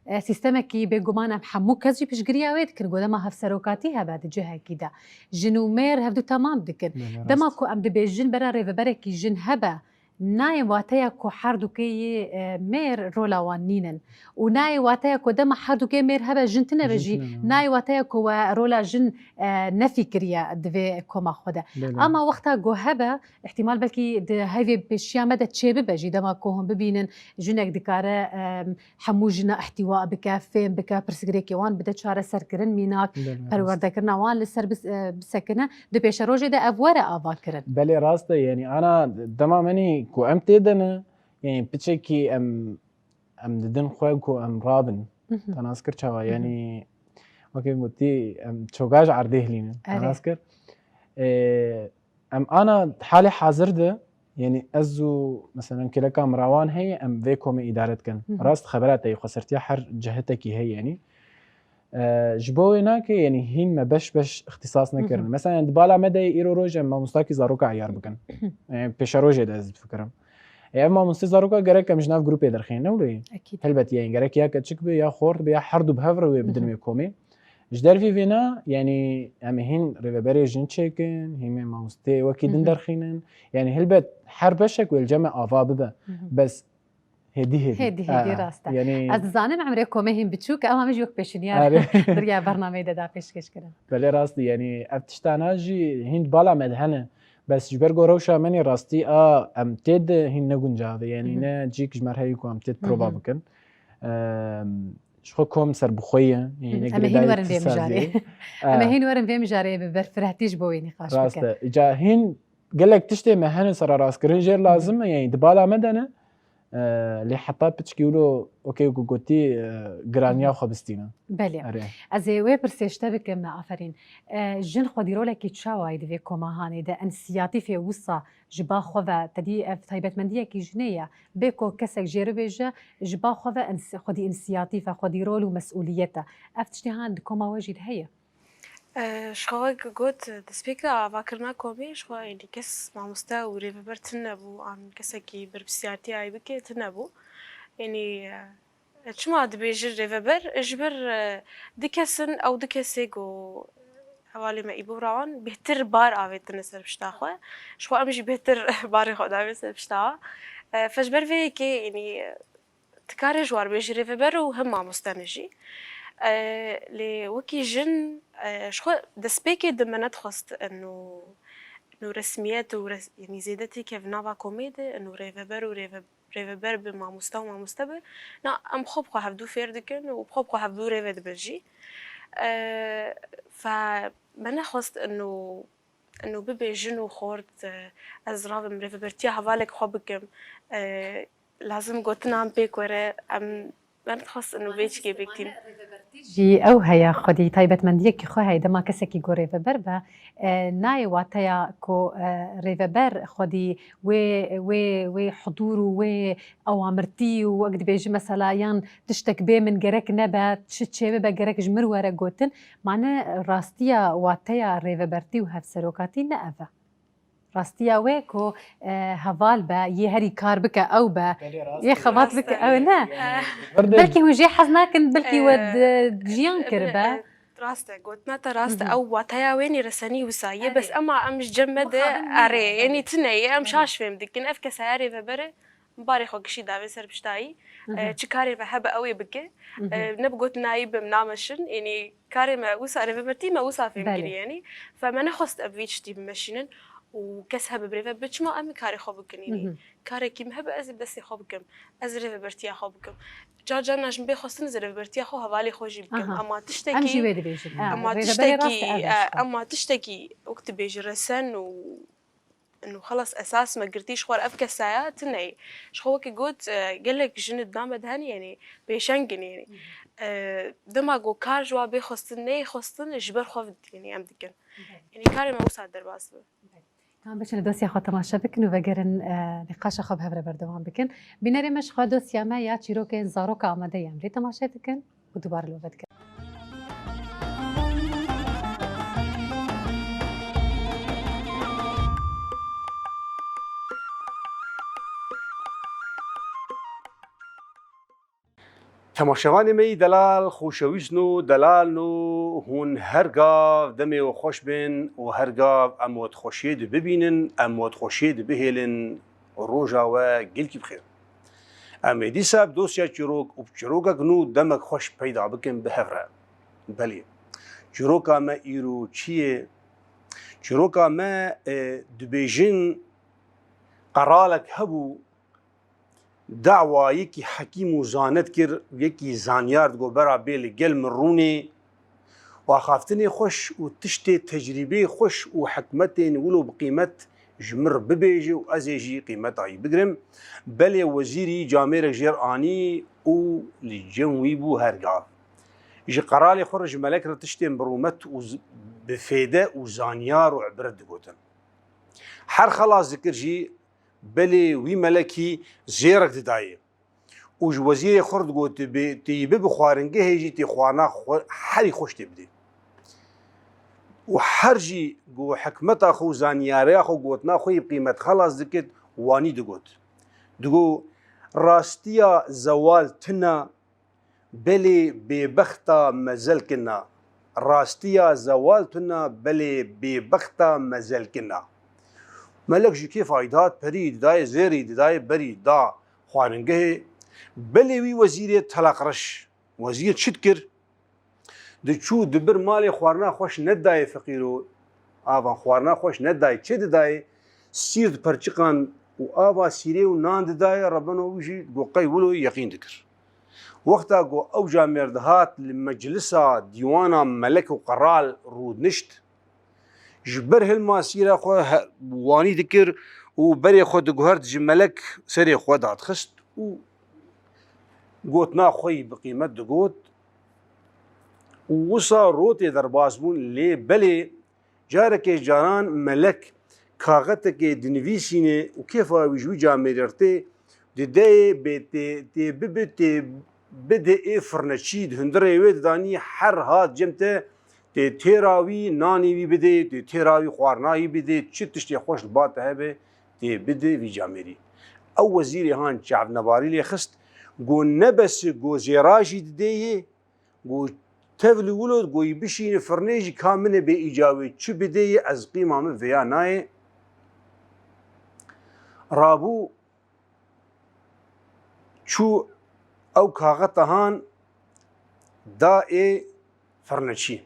E, sîstemekî bêguman em hemû kes jî piştgiriya wê dikin. Ku dema hevserokatî hebe di cihekî de. Jin û mêr hevdû temam dikin. Dema ku em dibêjin bera rêveberekî jin hebe, Nayê wateya ku herdûkê yê, e, mêr rola wan nînin. Û nayê wateya ku dema herdûkê mêr hebe jin tine be jî, nayê wateya ku we rola jin, e, nefîkiriye di vê koma xwe de. Belê. Ama wexta ku hebe, îhtîmal belkî di heyvê pêşiya me de çêbibe jî, dema ku hûn bibînin, jinek dikare, e, hemû jina îhtîwa bike, fêm bike, pirsgirêkê wan bide çareserkirin, mînak, belê, rast, perwerdekirina wan li ser bis-, e, bisekine. Di pêşerojê de ev were avakirin. Belê rast e, yanî ana dema menî ku em tê de ne, yanî piçekî em, em didin xwe ku em rabin. Mhm. Te nas kir çawa? Mhm. Yanî wekî gotî em çoga ji erdê hilînin. Te, erê, nas kir. Ê, em ana halê hazir de, yanî ez û, meselen, kêleka min re wan heye, em vê komê îdare dikin. Hı hı. Rast, xebera te yê xwesertiya her cihetekî heye, yanî. E, ji bo wê nake, yanî hîn me beş beş îxtîsas nekirin. Hı hı. Meselen, di bala me de yê îro roj em mamostakî zaroka eyar bikin. E, pêşerojê de ez difikirim. E, ev mamostê zaroka gerek em ji nav grûpê derxînin, ne wilo ye? Ekîd. Helbet, yanî gerek ya keçik be, ya xort be, ya herdu bi hev re wê bidin, hı hı, wê komê. Ji dervî vêna, yanî em ê hîn rêveberê jin çêkin, hîn ê mamostê wekî din, hı hı, derxînin. Yanî hilbet her beşek wê li cem me ava bibe. Hı hı. Bes hêdî hêdî. Hêdî hêdî, ha, rast e. Yanî ez dizanim emrê komê hîn biçûk e, ama min jî wek pêşniyar, erê, di riya bernameyê de da pêşkêş kirin. Belê rast e, yanî ev tiştana jî hîn bala me de hene. Bes ji ber ku rewşa me nê rastî a em tê de hîn ne guncav e. Yanî, hı hı, ne cîk ji me re heye ku em tê de, hı hı, proba bikin. Em, ji xwe kom serbixwe ye. Yanî, hı, ne em ê girêdayî hîn werin vê mijarê. Em ê, e, hîn werin vê mijarê bi berfirehî ji bo wê nîqaş bikin. Rast e. Îca hîn gelek tiştê me hene serarastkirin jêr, hı hı, lazim e. Yanî di bala me de ne. E, lê heta piçkî wilo, okey, ku gotî, e, giraniya, hı hı, xwe bistîne. Belê. Erê. Ez ê wê pirsê ji te bikim, aferîn. E, jin xwedî rolekî çawa ye di vê koma hanê de? Însiyatîfê wisa ji ba xwe ve, te dî ev taybetmendiyekî jinê ye. Bê ku kesek jê re bêje, ji ba xwe ve îns-, xwedî însiyatîf e, xwedî rol û mesûliyet e. Ev tiştê han di koma we jî de heye? E, ji xwe wek got, destpêk de avakirina komê, ji xwe, yanî kes mamoste û rêveber tune bû, an kesekî berpirsiyartiyayê bike tune bû. Yanî, e, çima dibêjin rêveber? Ji ber, e, du kes in, ew du kesê ku hevalê me îbû rawan bêhtir bar avêtine ser pişta xwe. Ji xwe em jî bêhtir barê xwe davê ser pişta. E, fe ji ber vê yekê, yanî, e, Dikarê ji war bêjî rêveber û hem mamoste ne jî. E, lê wekî jin, e, ji xwe destpêkê de me nedixwest eno, eno resmiyet û res-, yanî zêdetî keve nava komê de, eno rêveber û rêve-, rêveber bi mamoste û mamoste bi. Na, em xwe bi xwe hevdû fêr dikin û bi xwe bi xwe hevdû rêve dibin jî. E, fe me nexwest eno Eno bibe jin û xort, e, ez ravim rêvebertiya hevalek xwe bikim. E, lazim gotina em pêk were, em, me nedixwest eno vê çikê bêkitîn. Jî ew heye, xwedî taybetmendiyekî xwe heye. Dema kesekî ku rêveber be, e, nayê wateya ku, e, rêveber xwedî wê, wê, wê hudûr û wê awamirtî û wek dibêjî mesela yan tiştek bê min gerek nebe, çi çêbibe gerek ji min were gotin. Mane rastiya wateya rêvebertî û hevserokatî ne ev e. Rastiya wê ku, e, heval be, yê herî kar bike ew be, belê, rast yê e, xebat rast bike e, ew ne. Yanî, belkî hûn jê hez nakin, belkî we, e, di-, jiyan e, kiribe. E, rast e, gotina te rast e. Hı hı. Ew wateya wê nîresenî wisa ye, erê, bes ema em ji cem me de, mixabin nîne, erê, yanî, erê, tune ye, em, erê, şaş fêm dikin. Ev kesaya rêveber e, barê xwe gişî davê ser piştayî. Hı hı. E, çi karê me hebe ew ê bike. Hı hı. E, ne bi gotinayî bim nameşin, yanî karê me wisa rêvebertî me wisa fêm, belê, kirî, yanî. Fe me nexwest ev vî tiştî bimeşînin û kes hebe bi rêve bi çima em ê karê xwe bikin, yanî. Hı hı. Karekî min hebe ez ê bi destê xwe bikim. Ez rêvebertiya xwe bikim. Car carna ji min bê xwestin ez rêvebertiya xwe hevalê xwe jî bikim. Aha. Ema tiştekî, em jî wê dibêjin. Ha, ema rêveberê tiştekî, rast e, ev e, ji xwe. Ema tiştekî wek tu bêjî resen û Û xelas esas me girtî ji xwe re ev kesaya tune ye. Ji xwe wekî got, e, gelek jin di nav me de hene, yanî pêşeng in, yanî. Hı hı. E, dema ku kar ji wa bê xwestin, neyê xwestin, ji ber xwe, yanî em dikin. Hı hı. Yanî karê me wisa derbas be. Hı hı. Em biçin li dosya xwe temaşe bikin û vegerin, e, nîqaşa xwe bi hev re berdewam bikin. Bînerê me ji xwe dosya me ya çîrokên zaroka amade ye, em rê temaşe dikin. û dubare li we vedigerin. Temaşevanê me yî delal, xoşewîst no, delal no, hûn her gav demê we xweş bin û her gav em we di xweşiyê de bibînin, em we di xweşiyê de bihêlin. roja we gelkî bi xêr. Em ê dîsa bi dosya çîrok û bi çîrokek nû demek xweş peyda bikin bi hev re. Belê, çîroka me îro çi ye? Çîroka me, e, dibêjin qeralek hebû, dawa yekî hekîm û zanet kir, yekî zanyar digot bera bê li gel min rûnê û axaftinê xweş û tiştê tecrîbeyê xweş û hikmetên wilo bi qîmet ji min re bibêje û ez ê jî qîmeta wî bigirim. Belê wezîrî camêrek jêr anî û li cem wî bû her gav. Ji qeralê xwe re ji melek re tiştên bi rûmet û z-, bi fêde û zanyar û ibret digotin. Her xelas dikir jî, belê wî melekî zêrek didayê û ji wezîrê xwe re digot, "Tu bê, tu yî bibe xwaringehê jî, tu xwarina xwe herî xweş tê bidê." Û her jî ku hikmeta xwe û zanyareya xwe, gotina xwe yî bi qîmet xelas dikit, wanî digot. Digot, "Rastiya zewal tuna, belê bêbexta mezel kina. Rastiya zewal tuna, belê bêbexta mezel kina." Melek ji kêfa wî dihat, perî didayê, zêrî didayê, berî da xwaringehê. Belê wî wezîrê telaqreş. Wezîr çi dikir? Diçû dibir malê, xwarina xweş nedayê feqîro. Avan xwarina xweş nedayê. Çi didayê? Sîr diperçiqan û ava sîrê û nan didayê, rebeno wî jî go qey wilo yeqîn dikir. Wexta ku ew camêr dihat li meclisa dîwana melek û qeral rûdinişt, ji ber hilma sîra xwe he-, wanî dikir û berê xwe diguhert ji melek serê xwe dadixist û gotina xwe yî bi qîmet digot û wisa rotê derbas bûn, lê belê Carekê caran melek kaxetekê dinivîsîne û kêfa wî ji wî camêrê re tê, dideyê bê tê, tê bibe, tê bide ê firneçî, di hundirê wê didanî, her hat cem te, tê têra wî, nanê wî bidê, tê têra wî, xwarina wî bidê, çi tiştê xweş li ba te hebe, tê bide vî camêrî. Ew wezîrê han çavnebarî lê xist, got, "Ne bes e, got, zêra jî didê yê." Got, "Tev li wilo, got, yî bişîne firnê jî ka min e bê îca wê çi bidê yê, ez qîma min vêya nayê." Rabû çû ew kaxeta han da ê firneçî.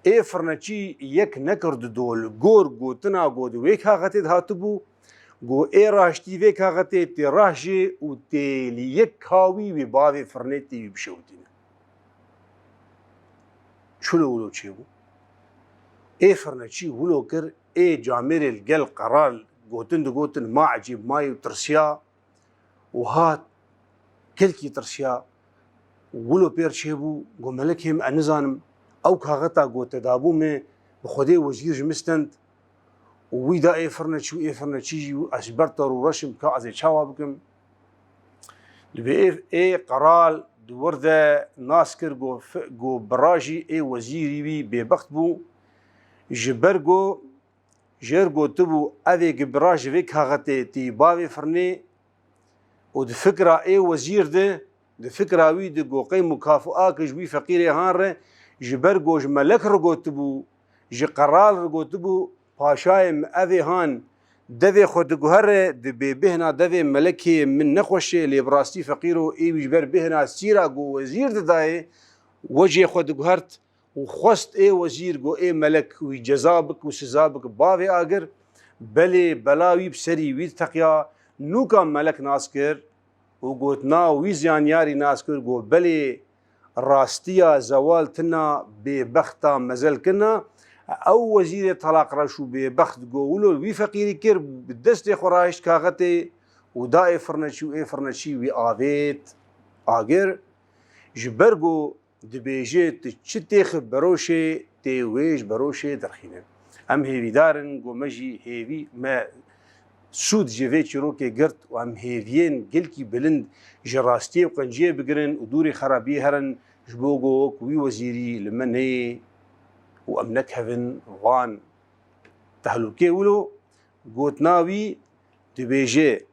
Ê firneçî yek nekir du do, li gor gotina got wê kaxetê de hatibû, got ê raştî vê kaxetê tê raşê û tê li yek kawî wê bavê firnê tê wî bişewitîne. Çilo wilo çêbû? Ê firneçî wilo kir, ê camêrê li gel qeral gotin digotin, ma ecêb mayî û tirsiya û hat, gelkî tirsiya. Wilo pêr çêbû, got, "Melek hêm, ez nizanim, ew kaxeta got te dabû me, bi Xwedê wezîr ji min stend û wî da ê firneçî û ê firneçî jî û ez ji ber te rûreş im, ka ez ê çawa bikim?" Dibê ê, ê qeral di wir de nas kir, got, fi-, got, "Bira jî ê wezîrî wî bêbext bû, ji ber got, jêr gotibû, 'Evê gi bira ji vê kaxetê tî bavê firnê.'" Û di fikra ê wezîr de, di fikra wî de got, "Qey mukafaa ki ji wî feqîrê han re, ji ber got ji melek re gotibû, ji qeral re gotibû, 'Paşayê min, evê han devê xwe diguhere, dibê bêhna devê melekê min nexweş e, lê bi rastî feqîro ê wî ji ber bêhna sîra got wezîr didayê, wecê xwe diguhert û xwest ê wezîr got ê melek wî ceza bik û siza bik bavê agir, belê bela wî bi serî wî diteqiya.'" Nûka melek nas kir û got, "Na wî zanyarî nas kir, got, 'Belê rastiya zewal tina, bêbexta mezel kina.'" Ew wezîrê telaqreş û bêbext got, "Wilo wî feqîrî kir, bi destê xwe rahişt kaxetê û da ê firneçî û ê firneçî wî avêt agir." Ji ber got, dibêje, "Tu çi têxi beroşê, tê wê ji beroşê derxîne." Em hêvîdar in, got, me jî hêvî, me sûd ji vê çîrokê girt û em hêviyên gelkî bilind ji rastiyê û qenciyê bigirin û dûrê xerabiyê herin, ji bo got wî wezîrî li me neyê û em nekevin van tehlûkê. Wilo gotina wî dibêje,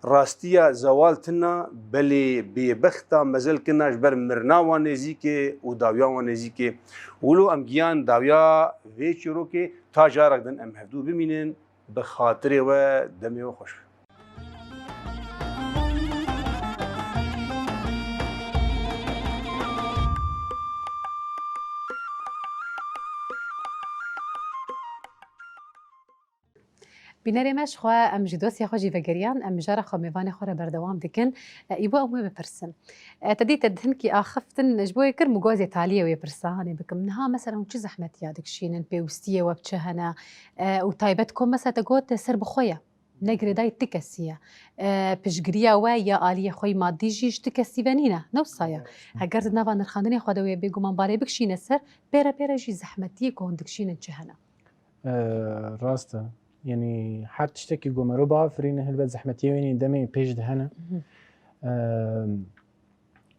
"Rastiya zewal tina, belê bêbexta mezel kina, ji ber mirina wan nêzîk e û dawiya wan nêzîk e." Wilo em giyan dawiya vê çîrokê, ta carek din em hevdû bimînin, bi xatirê we, demê we xweş be. Bînerê me, ji xwe em ji dosya xwe jî vegeriyan, em mijara xwe mêvanê xwe re berdewam dikin. E, îbo em wê bipirsin. E, te dî te di hinkî axiftin, ji bo wê kir mugozê taliyê wê pirsa hanê bikim. Niha mesela hûn çi zehmetiya dikişînin, pêwistiyê we bi çi hene? E, û taybet kom mesela te got ser bi xwe ye. Ne girêdayî ti kesî ye. E, piştgiriya we ya aliyê xwe yî madî jî ji ti kesî ve nîne. Ne wisa ye. Heger di nava nirxandinê xwe de wê bêguman barê bikişîne ser, pêre pêre jî zehmetiyê ku hûn dikişînin çi hene? E, rast e. Yanî her tiştekî ku mero biafirîne, helbet zehmetiyê wê yên demê pêş de hene. E,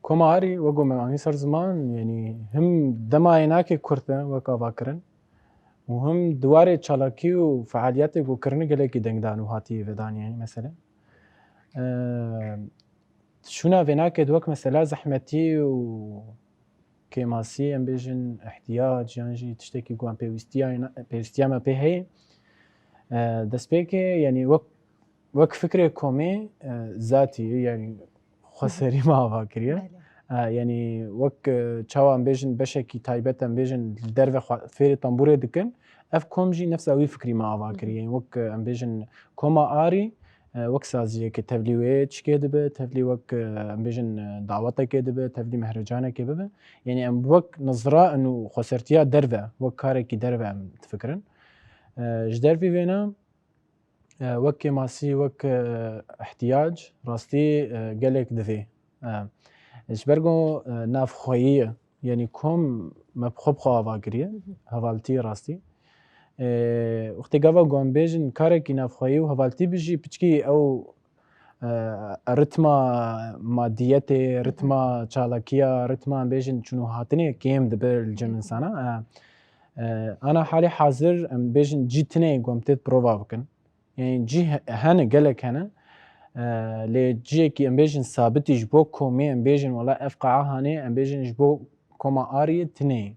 Koma Arî, wek ku me anî ser ziman, yanî him dema yê nake kurt e wek avakirin û him di warê çalakî û fealiyetê ku kirine gelekî dengdan û hatiye vedan, yanî mesela. E, şûna vê nake di wek mesela zehmetî û kêmasî, em bêjin ihtiyac yan jî tiştekî ku em pêwîstiya, pêwîstiya me pê heye. E, destpêkê, yanî wek, wek fikrê komê, e, zatî, yanî xweserî me ava kiriye. Belê. E, yanî wek, e, çawa em bêjin beşekî taybet em bêjin li derve xwe fêrê tembûrê dikin, ev kom jî nefsa wî fikrî me ava kiriye. Yanî wek, e, em bêjin koma Arî, e, wek saziyeke tevlî wê çikê dibe, tevlî wek, e, em bêjin, e, dawetekê dibe, tevlî mehrecanekê bibe. Yanî em wek nizra û xwesertiya derve, wek karekî derve em difikirin. E, ji dervî vêna, e, wek kêmasî, wek, e, ihtiyac, rastî, e, gelek divê. E, ji ber ku, e, navxweyî ye. Yanî kom me bi xwe bi xwe ava kiriye, hevaltî rastî. E, wextê gava ku em bêjin karekî navxweyî û hevaltî bijî, piçkî ew, e, ritma madiyetê, ritma çalakiya, ritma em bêjin çûn û hatinê kêm dibe li cem insana. E, e, ana halê hazir em bêjin cî tinê ku em tê prova bikin. Yanî cî he-, hene, gelek hene. E, lê ciyekî em bêjin sabitî ji bo komê, em bêjin wela ev qaa hanê, em bêjin ji bo koma Ariyê tinê.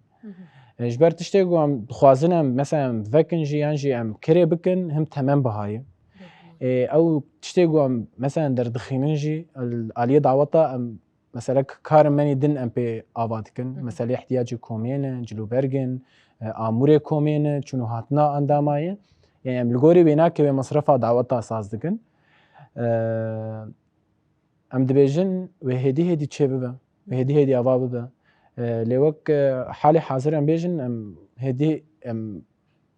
E, ji ber tiştê ku em dixwazin em, mesela em vekin jî yan jî em kirê bikin, him temen biha ye. E, ew tiştê ku em, mesela derdixînin jî, li aliyê daweta em, mesela k-, karên me yên din em pê ava dikin. Hı hı. Mesela ihtiyacê komê ne, cilûberg in, e, amûrê komê ne, çûn û hatina endama ye. Yanî em li gorî wê nake wê mesrefa daweta saz dikin. E, em dibêjin wê hêdî hêdî çê bibe, wê hêdî hêdî ava bibe. E, lê wek, e, halê hazir em bêjin, em hêdî em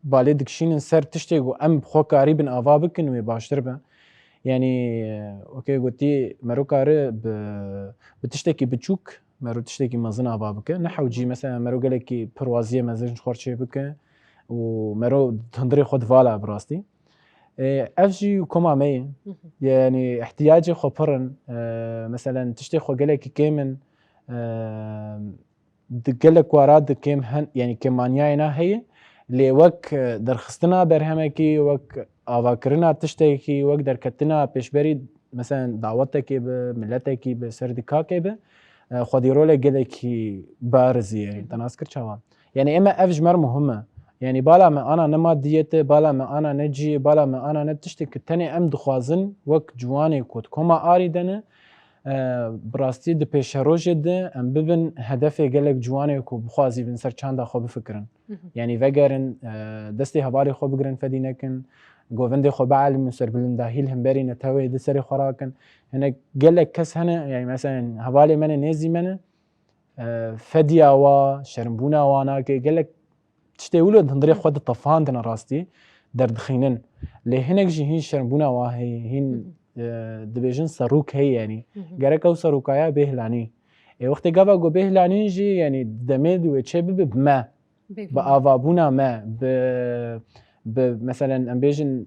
balê dikişînin ser tiştê ku em bi xwe karîbin ava bikin wê baştir be. Yanî, e, wekê gotî, mero kare bi, bi tiştekî biçûk, mero tiştekî mezin ava bike. Ne hewcî, mesela mero gelekî pirwaziyê mezin ji xwe çê bike û mero hundirê xwe divala bi rastî. E, ev jî koma me ye. Hı hı. Yanî ihtiyacê xwe pir in. E, meselen tiştê xwe gelekî kêm in. E, di gelek wara di kêm hen, yanî kêmaniyayê na heye. Lê wek, e, derxistina berhemekî, wek avakirina tiştekî, wek derketina pêşberî, meselen dawetekê bi, miletekî bi, serdîkakê bi, e, xwedî rolê gelekî bariz ye. Hı hı. Te nas kir çawa? Yanî ême ev ji me re muhim e. Yanî bala me ana ne madiyet e, bala me ana ne cî ye, bala me ana ne tiştê ku tenê em dixwazin wek ciwanê ku di koma Arî de ne, e, bi rastî di pêşerojê de em bibin hedefê gelek ciwanê ku bixwazî bin ser çanda xwe bifikirin. Hı hı. Yanî vegerin, e, destê hevalê xwe bigirin, fedî nekin, govendê xwe bielîmin, serbilindahî li hemberî neteweyê di serê xwe rakin. Hinek gelek kes hene, yanî meselen hevalê me ne, nêzî me ne, e, fediya wa, şermbûna wa nake, gelek tiştê wilo di hundirê xwe ditefandin rastî, derdixînin. Lê hinek jî hîn şermbûna wa heye, hîn, e, dibêjin serok heye, yanî. Hı hı. Gerek ew serokaya bê hilanî. Ê, wextê gava ku bê hilanîn jî, yanî demê di wê çê bibe bi me, bi avabûna me, bi, bi, meselen, em bêjin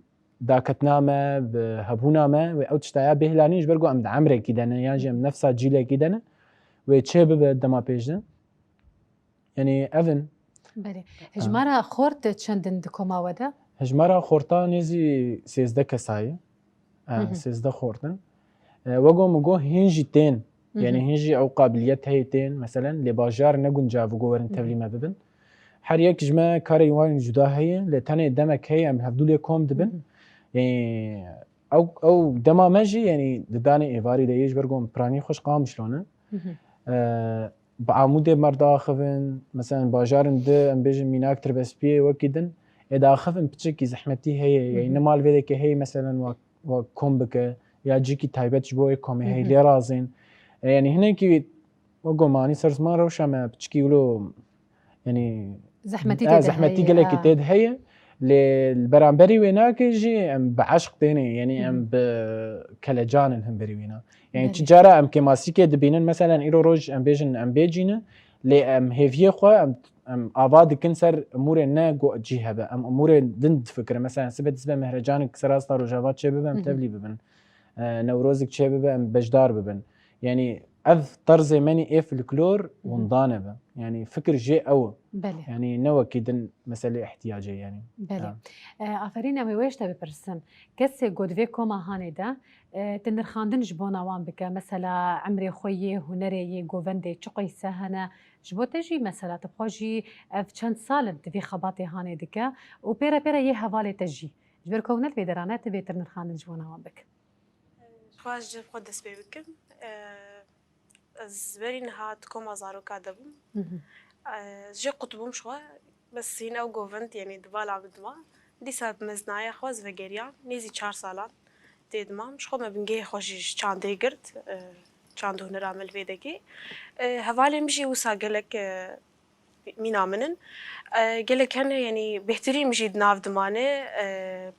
daketina me, bi hebûna me, wê ew tiştaya bê hilanîn ji ber ku em di emrekî de ne, yan jî em nefsa cîlekî de ne, wê çê bibe dema pêş de. Yanî ev in. Belê. Hejmara xort çend in di koma we de? Hejmara xorta nêzî sêzdeh kesa ye. E, Hı hı. Sêzdeh xort in. E, wego min got hîn jî tên. Hı hı. Yanî hîn jî ew qabiliyet heye tên. Meselen, lê bajar ne guncav bû ku werin Hı hı. tevlî me bibin. Her yek ji me karê wan cuda heye, lê tenê demek heye em hevdû lê kom dibin. Hı hı. Yanî ew, ew dema me jî, yanî di danê êvarî de yê ji ber ku em piranî xwe ji Qamişlo ne. Hı hı. E, bi Amûdê me re diaxivin, meselen bajarin di, em bêjin mînak Tirbespiyê wekî din, Ê daxivin piçekî zehmetî heye, Hı hı. yani ne mal vê deke heye, meselen wa, wa kom bike, ya cîkî taybet ji bo wê komê heye, Hı hı. lê razên. E, yani hinekî wî, wa gomanî ser ziman rewşa me piçikî wilo, yani, Zehmetî e, tê de zehmetî heye, gelekî ha. tê de heye. Lê li beramberî wê nake jî em bi eşq têne, yani em Hı hı. bi kelecan in hemberî wîna. Yani Belê. çi cara em kêmasîkê dibînin, meselen îro roj em bêjin em bêcî ne, lê em hêviyê xwe em, em ava dikin ser emûrê ne ku cî hebe. Em emûrê din difikirin. Meselen sibe dizibe mehrecanik ser asta rojava çêbibe, em Hı hı. tevlî bibin. E, Newrozik çêbibe, em beşdar bibin. Yani ev terzê menî ê folklor Hı hı. windan e be. Yani fikir jê ew e. Belê. Yani ne wekî din meselê ihtiyacê yani. Belê. Ha. E, aferîn, em ê wê ji te bipirsin. Kesê ku di vê koma hanê de, e, tu nirxandin ji bona wan bike, mesela emrê xwe yê, hunerê yê, govendê çi qeyse hene, ji bo te jî mesela tu bi xwe jî ev çend sal in tu vê xebatê hanê dike û pê re pê re yê hevalê te jî. Ji ber ku ew ne li vê dera ne, tu bêtir nirxandin ji bona wan bike. Ji xwe ez ji xwe dest pê bikim. E, Ez berî niha di koma zaroka de bûm. Hı hı. Ez jê qut bûm ji xwe. Bes hîn ew govend, yanî di bala min dima. Dîsa bi mezinaya xwe ez vegeriyam. Nêzî çar salan tê dimam. Ji xwe me bingehê xwe jî ji çandê girt. E, çand û hunera me li vê dekê. E, hevalên min jî wisa gelek, e, mîna min in. E, gelek hene, yanî bêhtirî min jî di nav dimane, e,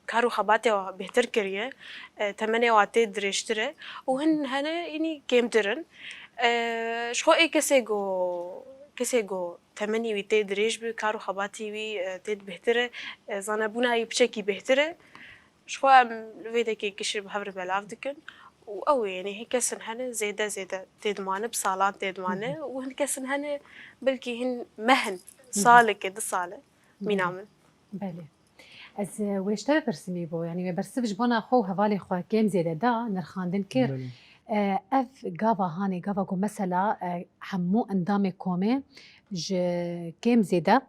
kar û xebatê wa bêhtir kiriye, e, temenê wa tê dirêjtir e û hin hene, yanî kêmtir in. E, ji xwe ê kesê ku, kesê ku temenî wî tê dirêj bi, kar û xebatî wî, e, tê bêhtir e, e, zanebûna wî piçekî bêhtir e. Ji xwe em li vê dekê kişir bi hev re belav dikin û ew ê, yanî hin kesin hene zêde zêde tê dimane, bi salan tê dimane Hı hı. û hin kesin hene belkî hin meh in, Hı hı. saleke, du sal e, mîna Belê. min. Belê. Ez, e, wê ji te bipirsim îbo, yanî wê bersiv ji bona xwe û hevalê xwe kêm zêde da, nirxandin kir. Belê. E, ev gava hanê, gava ku mesela, e, hemû endamê komê ji kêm zêde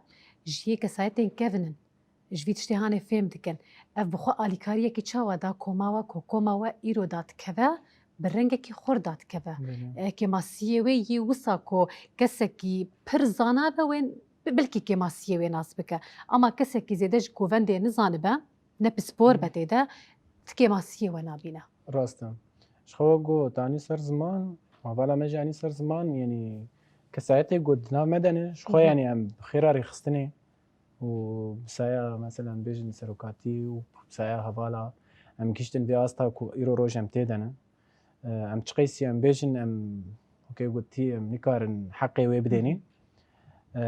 ji yê kesayetên kevin in. Ji vî tiştê hanê fêm dikin. Ev bi xwe alîkariyekî çawa da koma we ku koma we îro dadikeve, bi rengekî xurt dadikeve? Belê. E, kêmasiyê wê yê wisa ku kesekî pir zana be wê bi-, belkî kêmasiyê wê nas bike. Ama kesekî zêde ji govendê nizanibe, ne pispor be Hı. tê de, ti kêmasiyê we nabîne. Rast e. Ji xwe we got, anî ser ziman, hevala me jî anî ser ziman, yanî kesayetê ku di nav me de ne, ji xwe Hı hı. yanî em bi xêra rêxistinê û bi saya, meselen, bêjin serokatî û bi saya hevala em gihîştin vê asta ku îro roj em tê de ne. E, em çiqeysî em bêjin, em, wekî gotî, em nikarin heqê wê bidênî. E,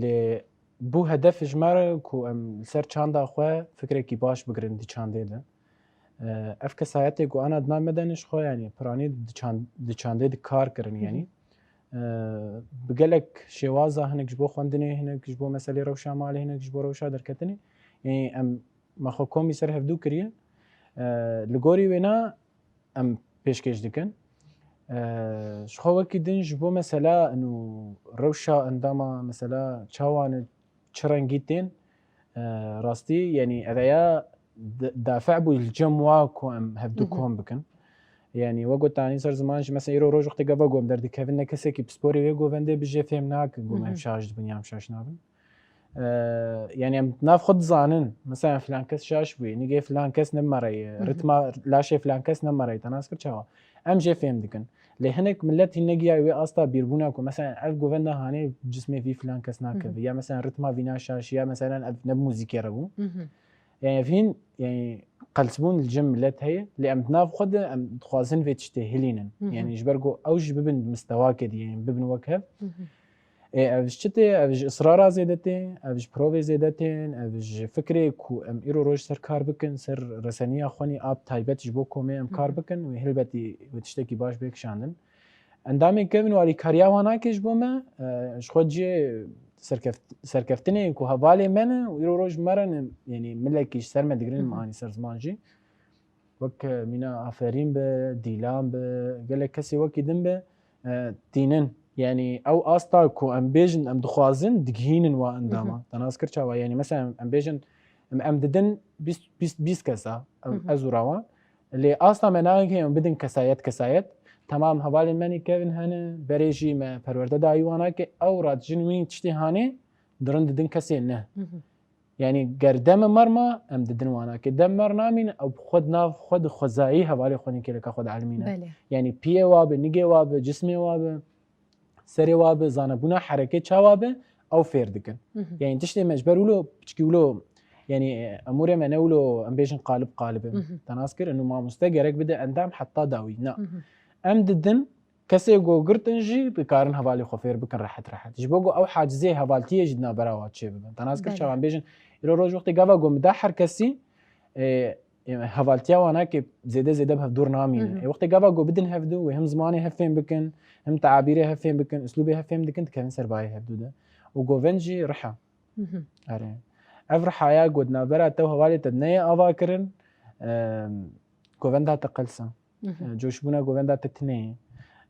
lê bû hedef ji me re ku em li ser çanda xwe fikrekî baş bigirin di çandê de. E, ev kesayetê ku ana di nav me de ne ji xwe, yanî piranî di çand-, di çandê de kar kirin, Hı hı. yanî. E, bi gelek şêwaza, hinek ji bo xwendinê, hinek ji bo meselê rewşa malê, hinek ji bo rewşa derketinê. Yanî em me xwe komî ser hevdû kiriye. E, li gorî wêna em pêşkêş dikin. E, ji xwe wekî din ji bo mesela û rewşa endama mesela çawa ne, çi rengî tên, e, rastî, yanî ev ya d-, dafe bû li cem wa ku em hevdû Hı hı. kom bikin. Yanî we gotanî ser ziman jî mesela îro roj wextê gava ku em derdikevin ne kesekî pisporê wê govendê bi jê fêm nakin ku Hı em hı. şaş dibin yan şaş nabin. Eee, yanî em nav xwe dizanin. Mesela filan kes şaş bûye, nigê filan kes ne bi me re ye, Hı hı. ritma laşê filan kes ne bi me re ye, te nas kir çawa? Em jê fêm dikin. Lê hinek millet hîn negihaye wê asta bîrbûna ku mesela ev govenda hanê cismê vî filan kes nakeve, Hı hı. ya mesela ritma vîna şaş, ya mesela ev ne bi muzîkê re bû. Hı hı. Yanî ev hîn, yanî qelsbûn li cem millet heye, lê em di nav xwe de em dixwazin vê tiştê hilînin. Hı hı. Yanî ji ber ku ew jî bibin mistewakê diyê, bibin wek hev. Hı hı. Ê, ev ji çi tê? Ev ji israra zêde tê, ev ji provê zêde tên, ev ji fikrê ku em îro roj ser kar bikin, ser reseniya xwe nî a bi taybet ji bo komê em kar Hı hı. bikin, wê helbetî wê tiştekî baş bê kişandin. Endamên kevin û alîkariya wan nake ji bo me, e, ji xwe cihê serkeft-, serkeftinê ku hevalê me ne û îro roj me re ne, yanî milekî ji ser me digirin, Hı hı. me anî ser ziman jî. Wek, e, mîna Aferîn be, Dîlan be, gelek kesê wekî din be, e, tînin. Yanî ew asta ku em bêjin, em dixwazin, digihînin wa endama. Hı hı. Te nas kir çawa? Yanî mesela em, em bêjin, em, em didin bîst, bîst, bîst kesa, em, Hı hı. ez û Rawan. Lê asta me nake em bidin kesayet, kesayet. Temam hevalên me nî kevin hene, berê jî me perwerde dayî wan nake, ew radijin wî tiştê hanê, dirin didin kesê ne. Hı hı. Yanî ger dem mer ma, em didin wana. Ke dem mer namîn, ew bi xwe di nav xwe di xwezayî hevalê xwe nî kêleka xwe dielmîne. Belê. Yanî piyê wa bi, nigê wa bi, cismê wa bi, serê wa bi, zanebûna herekê çawa bi, ew fêr dikin. Mhm. Yanî tiştê me ji ber wilo, piçkî wilo, yanî, e, emûrê me ne wilo, em bêjin qalib qalib in. Mhm. Te nas kir, inu mamoste gerek bide endam heta dawî. Na. Mhm. Em didin, kesê ku girtin jî dikarin hevalê xwe fêr bikin rehet rehet. Ji bo ku ew hacizê hevaltiyê jî di navbera wa çê bibin. Te nas kir, belê, çawa em bêjin, îro roj wextê gava ku min da her kesî, e, e, hevaltiya wana ki zêde zêde bi hevdûr namînin. Mhm. E, wextê gava ku bidin hevdû, wê him zimanê hev fêm bikin, him teabîrê hev fêm bikin, uslûbê hev fêm dikin, dikevin ser bayê hevdû de. Û govend jî riha. Mhm. Erê. Ev rihaya ku di navbera te û hevalê te neyê ava kirin, em, govenda te qels e. Mhm. E, coşbûna govenda te tune ye.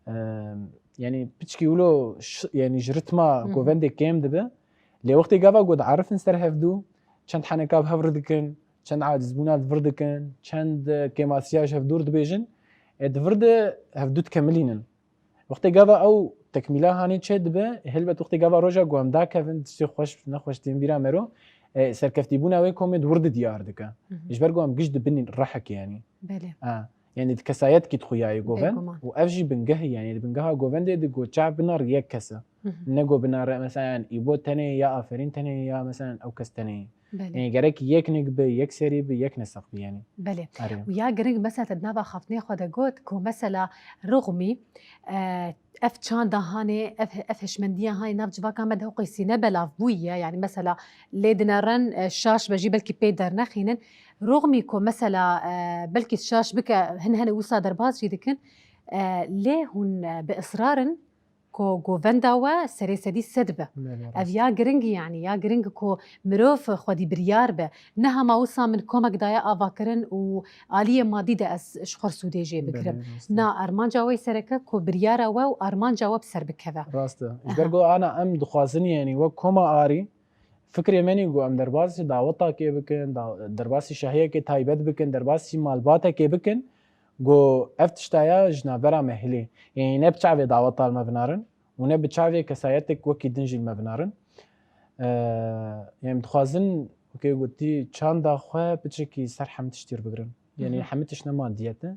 Em, yanî piçkî wilo ş-, yanî ji ritma, mhm, govendê kêm dibe. Lê wextê gava ku diarifin ser hevdû, çend heneka bi hev re dikin, çend acizbûna di vir dikin, çend, e, kêmasiya ji hevdûr dibêjin, e, di vir de hevdû dikemilînin. Wextê gava ew tekmîla hanê çê dibe, helbet wextê gava roja ku em dakevin, tiştê xweş, nexweş tên bîra mero, e, serkeftîbûna wê komê di wir de diyar dike. Mhm. Ji ber ku em giş dibin rehekê, yanî. Belê. Ha, yanî di kesayetkî dixuyayê govend. Bêguman. Û ev jî bingehî, yanî di bingeha govendê de ku çav binare yek kes e. Mhm. Ne ku binare, mesela, yanî, îbo tenê ya aferîn tenê ya, mesela, ew kes tenê. Belê. Yanî gerek yek nik bi, yek serî bi, yek neseq bi yanî. Belê. Erê. Û ya giring mesela te di nava xaftinê xwe de got ku mesela rixmî, e, ev çanda hanê, ev, ev hişmendiya hanê nav civaka me de ew qeysî ne belav bûyî ye. Yanî mesela lê dinerin, e, şaş be jî belkî pê dernexînin. Rixmî ku mesela, e, belkî şaş bike hin hene wisa derbas jî dikin. E, lê hûn, e, bi israr in ku govenda we serê sedî sed be. Belê, rast. Ev ya giring e, yanî ya giring e ku mirov xwedî biryar be. Ne hema wisa min komek daye avakirin û aliyê madî de ez ji xwe sûdê jê bigirim. Belê, rast e. Na, armanca we sereke ku biryara we û armanca we bi ser bikeve. Rast e. Ji ber ku ana em dixwazin, yanî wek koma arî, fikrê me nî ku em derbasî dawetakê bikin, da-, derbasî şahiyekê taybet bikin, derbasî malbatekê bikin, ku ev tiştaya ji navbera me hilê. Yanî ne bi çavê daweta li me binarin û ne bi çavê kesayetek wekî din jî li me binarin. Eee, em dixwazin, wekî gotî, çanda xwe piçekî ser hemî tiştî re bigirin. Yanî, mhm, hemî tişt ne madiyet e.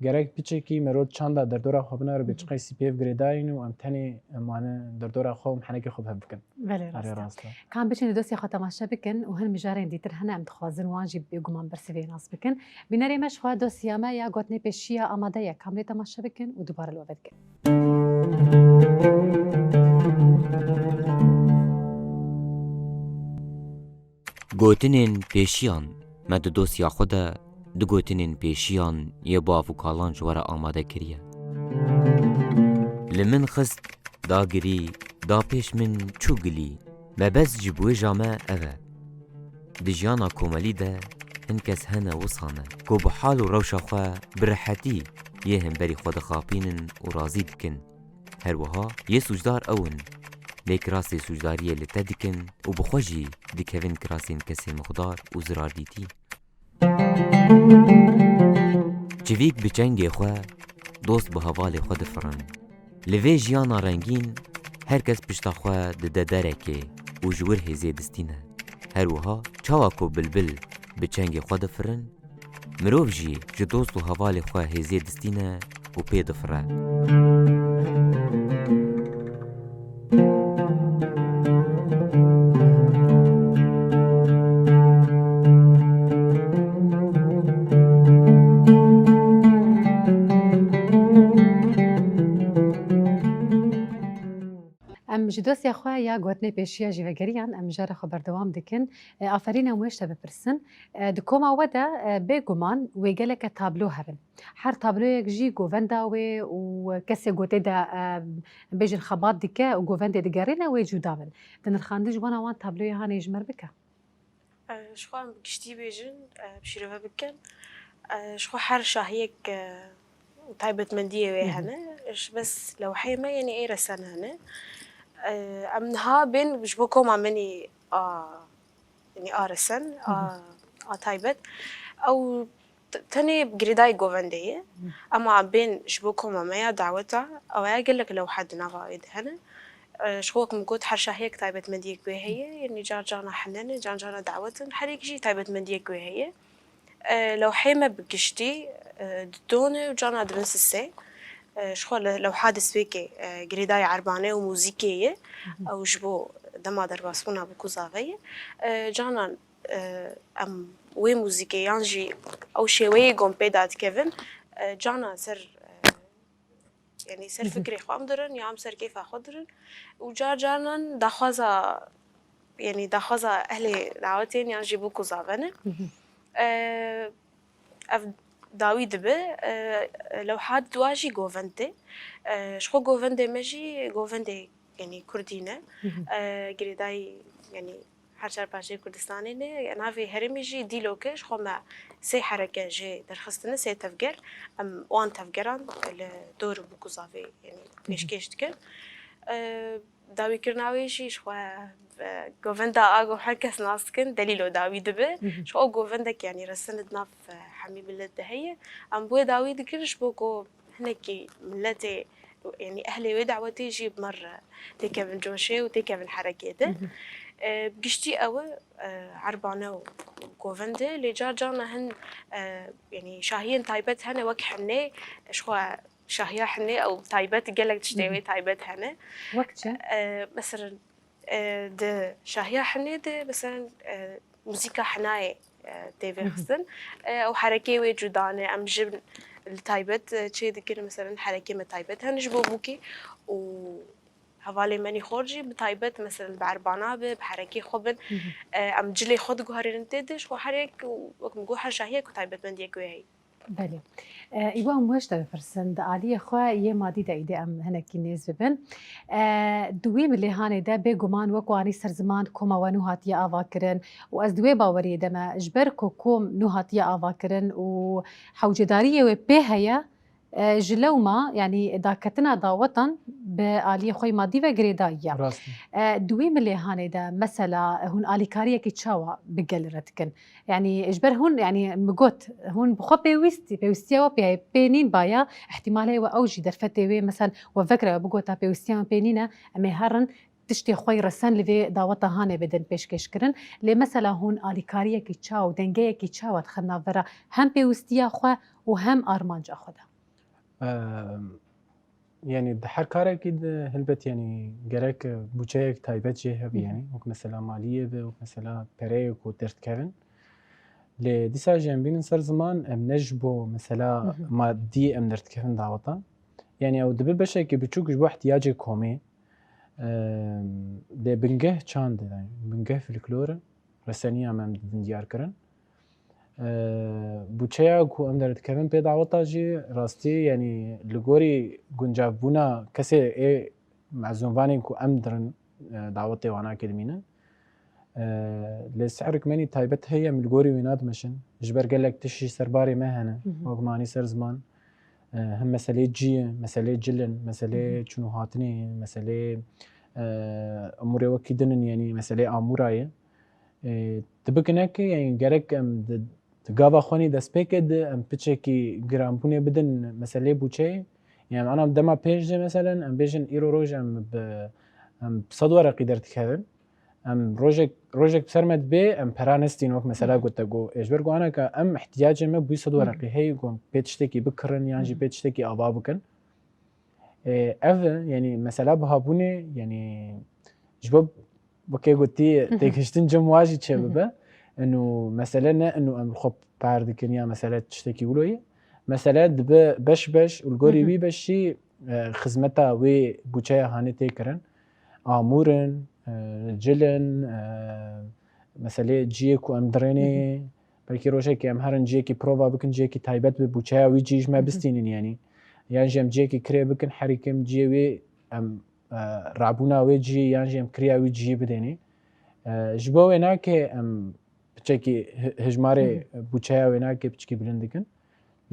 Gerek piçekî mero çanda derdora xwe binare, bê, mhm, çi qeysî pêv girêdayîn û em tenê, em ane derdora xwe û em henekê xwe bi hev bikin. Belê, erê, rast e. Rast e. Ka em biçin dosya xwe temaşe bikin û hin mijarên dîtir hene, em dixwazin wan jî bêguman bersivê nas bikin. Bînerê me, ji xwe dosya me ya gotinê pêşiya amade ye. Ka em lê temaşe bikin û dubare li we vedikin. Gotinên pêşiyan. Me di dosya xwe de du gotinên pêşiyan yê bav û kalan ji we re amade kiriye. Li min xist, dagirî, da pêş min çû gilî. Mebest ji biwêja me ev e. Di jiyana komelî de hin kes hene wisa ne ku bi hal û rewşa xwe bi rehetî yê hemberî xwe dixapînin û razî dikin. Her wiha yê sûcdar ew in. Lê kirasê sûcdariyê li te dikin û bi xwe jî dikevin kirasên kesên mixdar û zirardîtî. Çivîk bi çengê xwe, dost bi hevalê xwe difirin. Li vê jiyana rengîn, her kes pişta xwe dide derekê û ji wir hêzê distîne. Her wiha çawa ku bilbil bi çengê xwe difirin, mirov jî ji dost û hevalê xwe hêzê distîne û pê difire. Em ji dosya xwe ya gotinê pêşiya jî vegeriyan, em mijara xwe berdewam dikin. E, aferîn, em wê ji te bipirsin. E, di koma we de, e, bêguman wê geleke tablo hebin. Her tabloyek jî govenda wê û kesê gotê de, e, bêjin xebat dike û govendê digerîne wê cuda bin. Di nirxandin ji bona wan tabloyê hanê ji me re bike. E, ji xwe em bi giştî bêjin, e, bi şîrove bikin. E, ji xwe her şahiyek, e, taybetmendiyê wê, hı hı, hene. Ji bes lewheyê me, yanî ê resen hene. E, em niha bên ji bo koma min î a, yanî a resen, hı hı, a, a taybet. Ew t-, tenê girêdayî govendê ye. Hı. Ema bên ji bo koma me ya daweta, ew ya gelek lewha di nava wê de hene. E, ji xwe wek min got, her şahiyek taybetmendiyek wê heye, yanî car carna hene ne, car carna dawet in, her yek jî taybetmendiyek wê heye. E, lewhê me bi giştî, e, du ton e û carna dibin sisê. E, ji xwe le-, lewha destpêkê, e, girêdayî erbane û muzîkê ye. Ew ji bo dema derbasbûna bi kuza ve ye. E, carnan, e, em wê muzîkê yan jî ew şêweyê ku em pê dadikevin, e, carnan ser, e, yanî ser fikrê xwe em dirin ya em ser kêfa xwe dirin û car carnan daxwaza, yanî daxwaza ehlê dawetê ne yan jî bo kuza ve ne. E, ev dawî dibe, e, lewha dua jî govend tê. E, ji xwe govendê me jî govendê, yanî kurdî ne. E, girêdayî, yanî her çar parçeyê Kurdistanê ne, navê herêmê jî Dîlok e, ji xwe me sê hereke jê derxistine, sê tevger. Em wan tevgeran li dor bi kuza vê, yanî pêşkêş dikin. E, dawîkirina wê jî ji xwe, e, govenda a ku her kes nas dikin, Delîlo dawî dibe. Ji xwe govendek, yanî resin di nav, e, hemî milet de heye. Em bi wê dawî dikin ji bo ku hinekî miletê, yanî ehlê wê dawetê jî bi me re têkevin coşê û têkevin herekê de. E, bi giştî ew e, e, erbane û govend e, lê car carna hin, e, yanî şahiyên taybet hene wek hinê, ji xwe şahiya hinê ew taybet, gelek tiştê wê taybet hene. Wek çi? E, mesela, e, di şahiya hinê de, mesela, e, muzîka hinayê, e, tê vêxistin. E, ew herekê wê cuda ne, em jin li taybet, e, çê dikin, mesela, herekê me taybet hene ji bo bûkê û hevalê me nîxor jî bi taybet, mesela, bi erbana be, bi herekê xwe bin, e, em cilê xwe diguherînin tê de, ji xwe her yek, wek min got, her şahiyek û taybetmendiyek wê heye. Belê. E, Îbo, em weş te bipirsin, di aliyê xwe yê madî de îdî em hinekî nêz bibin. E, di wî milêhanê de bêguman wek wanî ser ziman koma we nû hatiye avakirin û ez di wê baweriyê de me, ji ber ku kom nû hatiye avakirin û hewcedariyê wê pê heye, e, ji lewma, yanî daketina dawetan bi aliyê xwe yê madî ve girêdayî ye. Rast e. E, di wî milêhanê de mesela hûn alîkariyekî çawa bi gel re dikin? Yanî ji ber hûn, yanî min got, hûn bi xwe pêwîst, pêwîstiya we pê, pê nîn baya, îhtîmal heye we ew jî derfetê wê, mesela we vekira we bigota pêwîstiya me pê nîne, em ê herin tiştê xwe yê resen li vê daweta hanê bidin pêşkêşkirin. Lê mesela hûn alîkariyekî çawa û dengeyekî çawa dixin navbera hem pêwîstiya xwe û hem armanca xwe de? Em, yanî di her karekî de helbet, yanî gerek bûçeyek taybet jê hebe, yanî wek mesela maliyê be, wek mesela pereyê ku derdikevin. Lê dîsa jî em bînin ser ziman, em ne ji bo mesela madî em derdikevin daweta. Yanî ew dibe beşekî biçûk ji bo ihtiyacê komê. Em, lê bingeh çand e, yanî bingeh folklor e, reseniya me em didin diyar kirin. E, bûçeya ku em derdikevin pê daweta jî rastî, yanî li gorî guncavbûna kesê ê mezûnvanên ku em dirin, e, dawetê wana ke dimînin. E, lê sehrik menî taybet heye, em li gorî wê nadimeşin. Ji ber gelek tişt jî ser barê me hene, wek manî ser ziman. E, hem meseleyê cî ye, meseleyê cil in, meseleyê çûn û hatinê ye, meseleyê, e, emûrê wekî din in, yanî meseleyê amûra ye. E, tu bikine ki, yanî gerek em di, di gava xwenî destpêkê de em piçekî giranbûnê bidin meseleyê bûçeyê. Yanî ana dema pêş de, meselen, em bêjin îro roj em bi, em bi sed wereqî derdikevin. Em rojek, rojek bi ser me dibe, em pera nestîn, wek mesela gote ku, ê, ji ber ku anaka em ihtiyacê me bûyî sed wereqî heye ku em pê tiştekî bikirin yan jî pê tiştekî ava bikin. E, ev e, yanî mesela bihabûnê, yanî ji bo wekê gotî têgihiştin cem wa jî çêbibe. Ino mesele ne ino em li xwe per dikin ya mesele tiştekî wilo ye. Mesele dibe beş beş û li gorî wî beşî, e, xizmeta wê bûçeya hanê tê kirin. Amûr in, e, cil in, e, meselê ciyê ku em dirênê, belkî rojekê em herin ciyekî prova bikin, ciyekî taybet bi bûçeya wî cî ji me bistînin, yanî. Yan jî em ciyekî kirê bikin, herî kêm ciyê wê em, e, rabûna wê ciyê yan jî em kiriya wî ciyê bidênê. E, ji bo wê nake em piçekî hi-, hijmarê bûçeya wê nake piçkî bilind dikin.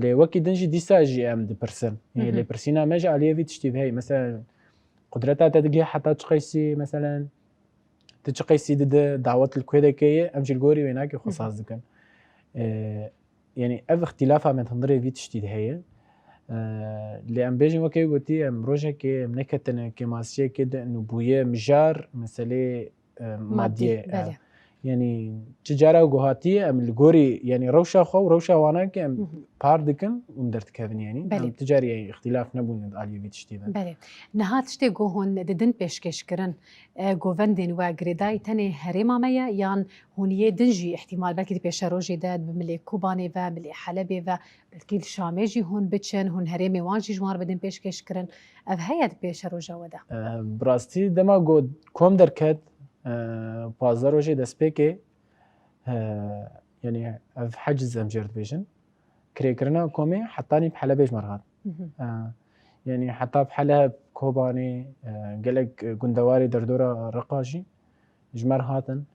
Lê wekî din jî dîsa jî em dipirsin. Yanî lêpirsîna me ji aliyê vî tiştî ve heye. Mesela, qudreta te digihê heta çi qeysî, meselen, tu çi qeysî dide, dawet li ku dike ye, em jî li gorî wê nake xwe saz dikin. E, yanî ev îxtîlafa me di hundirê vî tiştî de heye. Lê em bêjin wekî gotî, em rojekê em neketine kêmasiyekê de û bûye mijar meselê e, madiyê. Belê. Yanî çi cara ku hatiye em li gorî, yanî rewşa xwe û rewşa wana ki em par dikin û em derdikevin, yanî Belê. Em ti carî, yanî îxtîlaf nebûne di aliyê vî tiştî ve. Belê. Niha tiştê ku hûn didin pêşkêşkirin, e, govendên we girêdayî tenê herêma me ye yan hûn yê din jî îhtîmal belkî di pêşerojê de bi milê Kobanê ve, milê Helebê ve, belkî li Şamê jî hûn biçin, hûn herêmê wan jî ji wan re bidin pêşkêşkirin. Ev heye di pêşeroja we de? E, bi rastî dema ku kom derket, e, pazdeh rojê destpêkê, e, yanî ev heciz em jê re dibêjin. Kirêkirina komê hetanî bi Helebê ji me re hat. E, yanî heta bi Heleb, Kobanê, e, gelek gundewarê derdora Reqa jî ji me re hatin.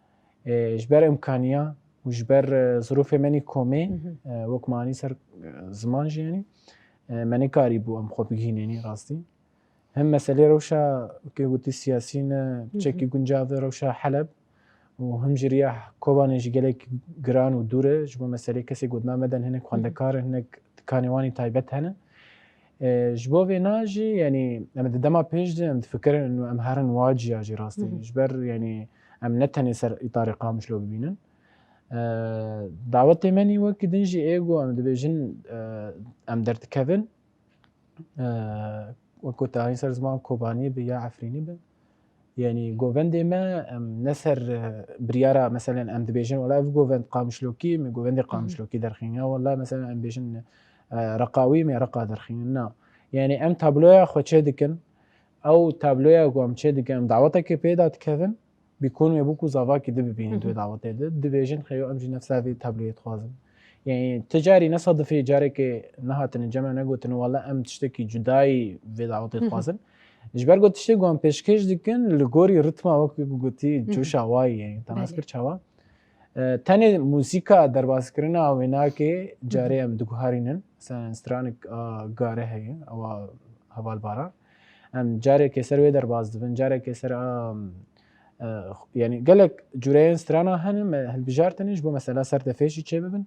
E, ji ber imkaniya û ji ber, e, zirûfê me nî komê, e, wek me anî ser, e, ziman jî, yanî, e, me nekarîbû em xwe bigihînê, yanî rastî. Him meselê rewşa, wekî gotî, siyasî ne piçekî guncav e, rewşa Heleb û him jî riya Kobanê jî gelek giran û dûr e. Ji bo meselê kesê gotina me de hinek xwendekar in, hinek dikanê wan ê taybet hene. E, ji bo vêna jî, yanî em di dema pêş de em difikirin û em herin wa ciya jî rastî. Ji ber, yanî em ne tenê ser îtarê Qamişlo bibînin. E, dawetê me nî wekî din jî ê ku em dibêjin, e, em derdikevin. E, wek ku te anî ser ziman Kobanî bi ya Efrînî bi. Yanî govendê me, em ne ser, e, biryara, meselen, em dibêjin, wela ev govend Qamişlokî, me govendê Qamişlokî derxîn. Ya wela, meselen, em bêjin, e, Reqawî, me Reqa derxîn. Na. Yanî em tabloya xwe çê dikin. Ew tabloya ku em çê dikin, em dawetekê pê de dikevin. Bîkon wê bû ku zavakî di bibînin di wê dawetê de. Dibêjin xeyo em jî nefsa vê tabloyê dixwazin. Yanî ti carî nesadifî carekê nehatine cem me negotine wela em tiştekî cudayî vê dawetê dixwazin. Ji ber ku tiştê ku em pêşkêş dikin li gorî ritma wekî ku gotî coşa wayî, yanî te nas kir çawa. E, tenê muzîka derbazkirina wênakê carê em diguherînin. Mesela stranik a gare heye, ewa hevalbara. Em carekê ser wê derbas dibin, carekê ser a, e, yanî gelek cureyên strana hene me hilbijartine ji bo mesela ser defê jî çêbibin.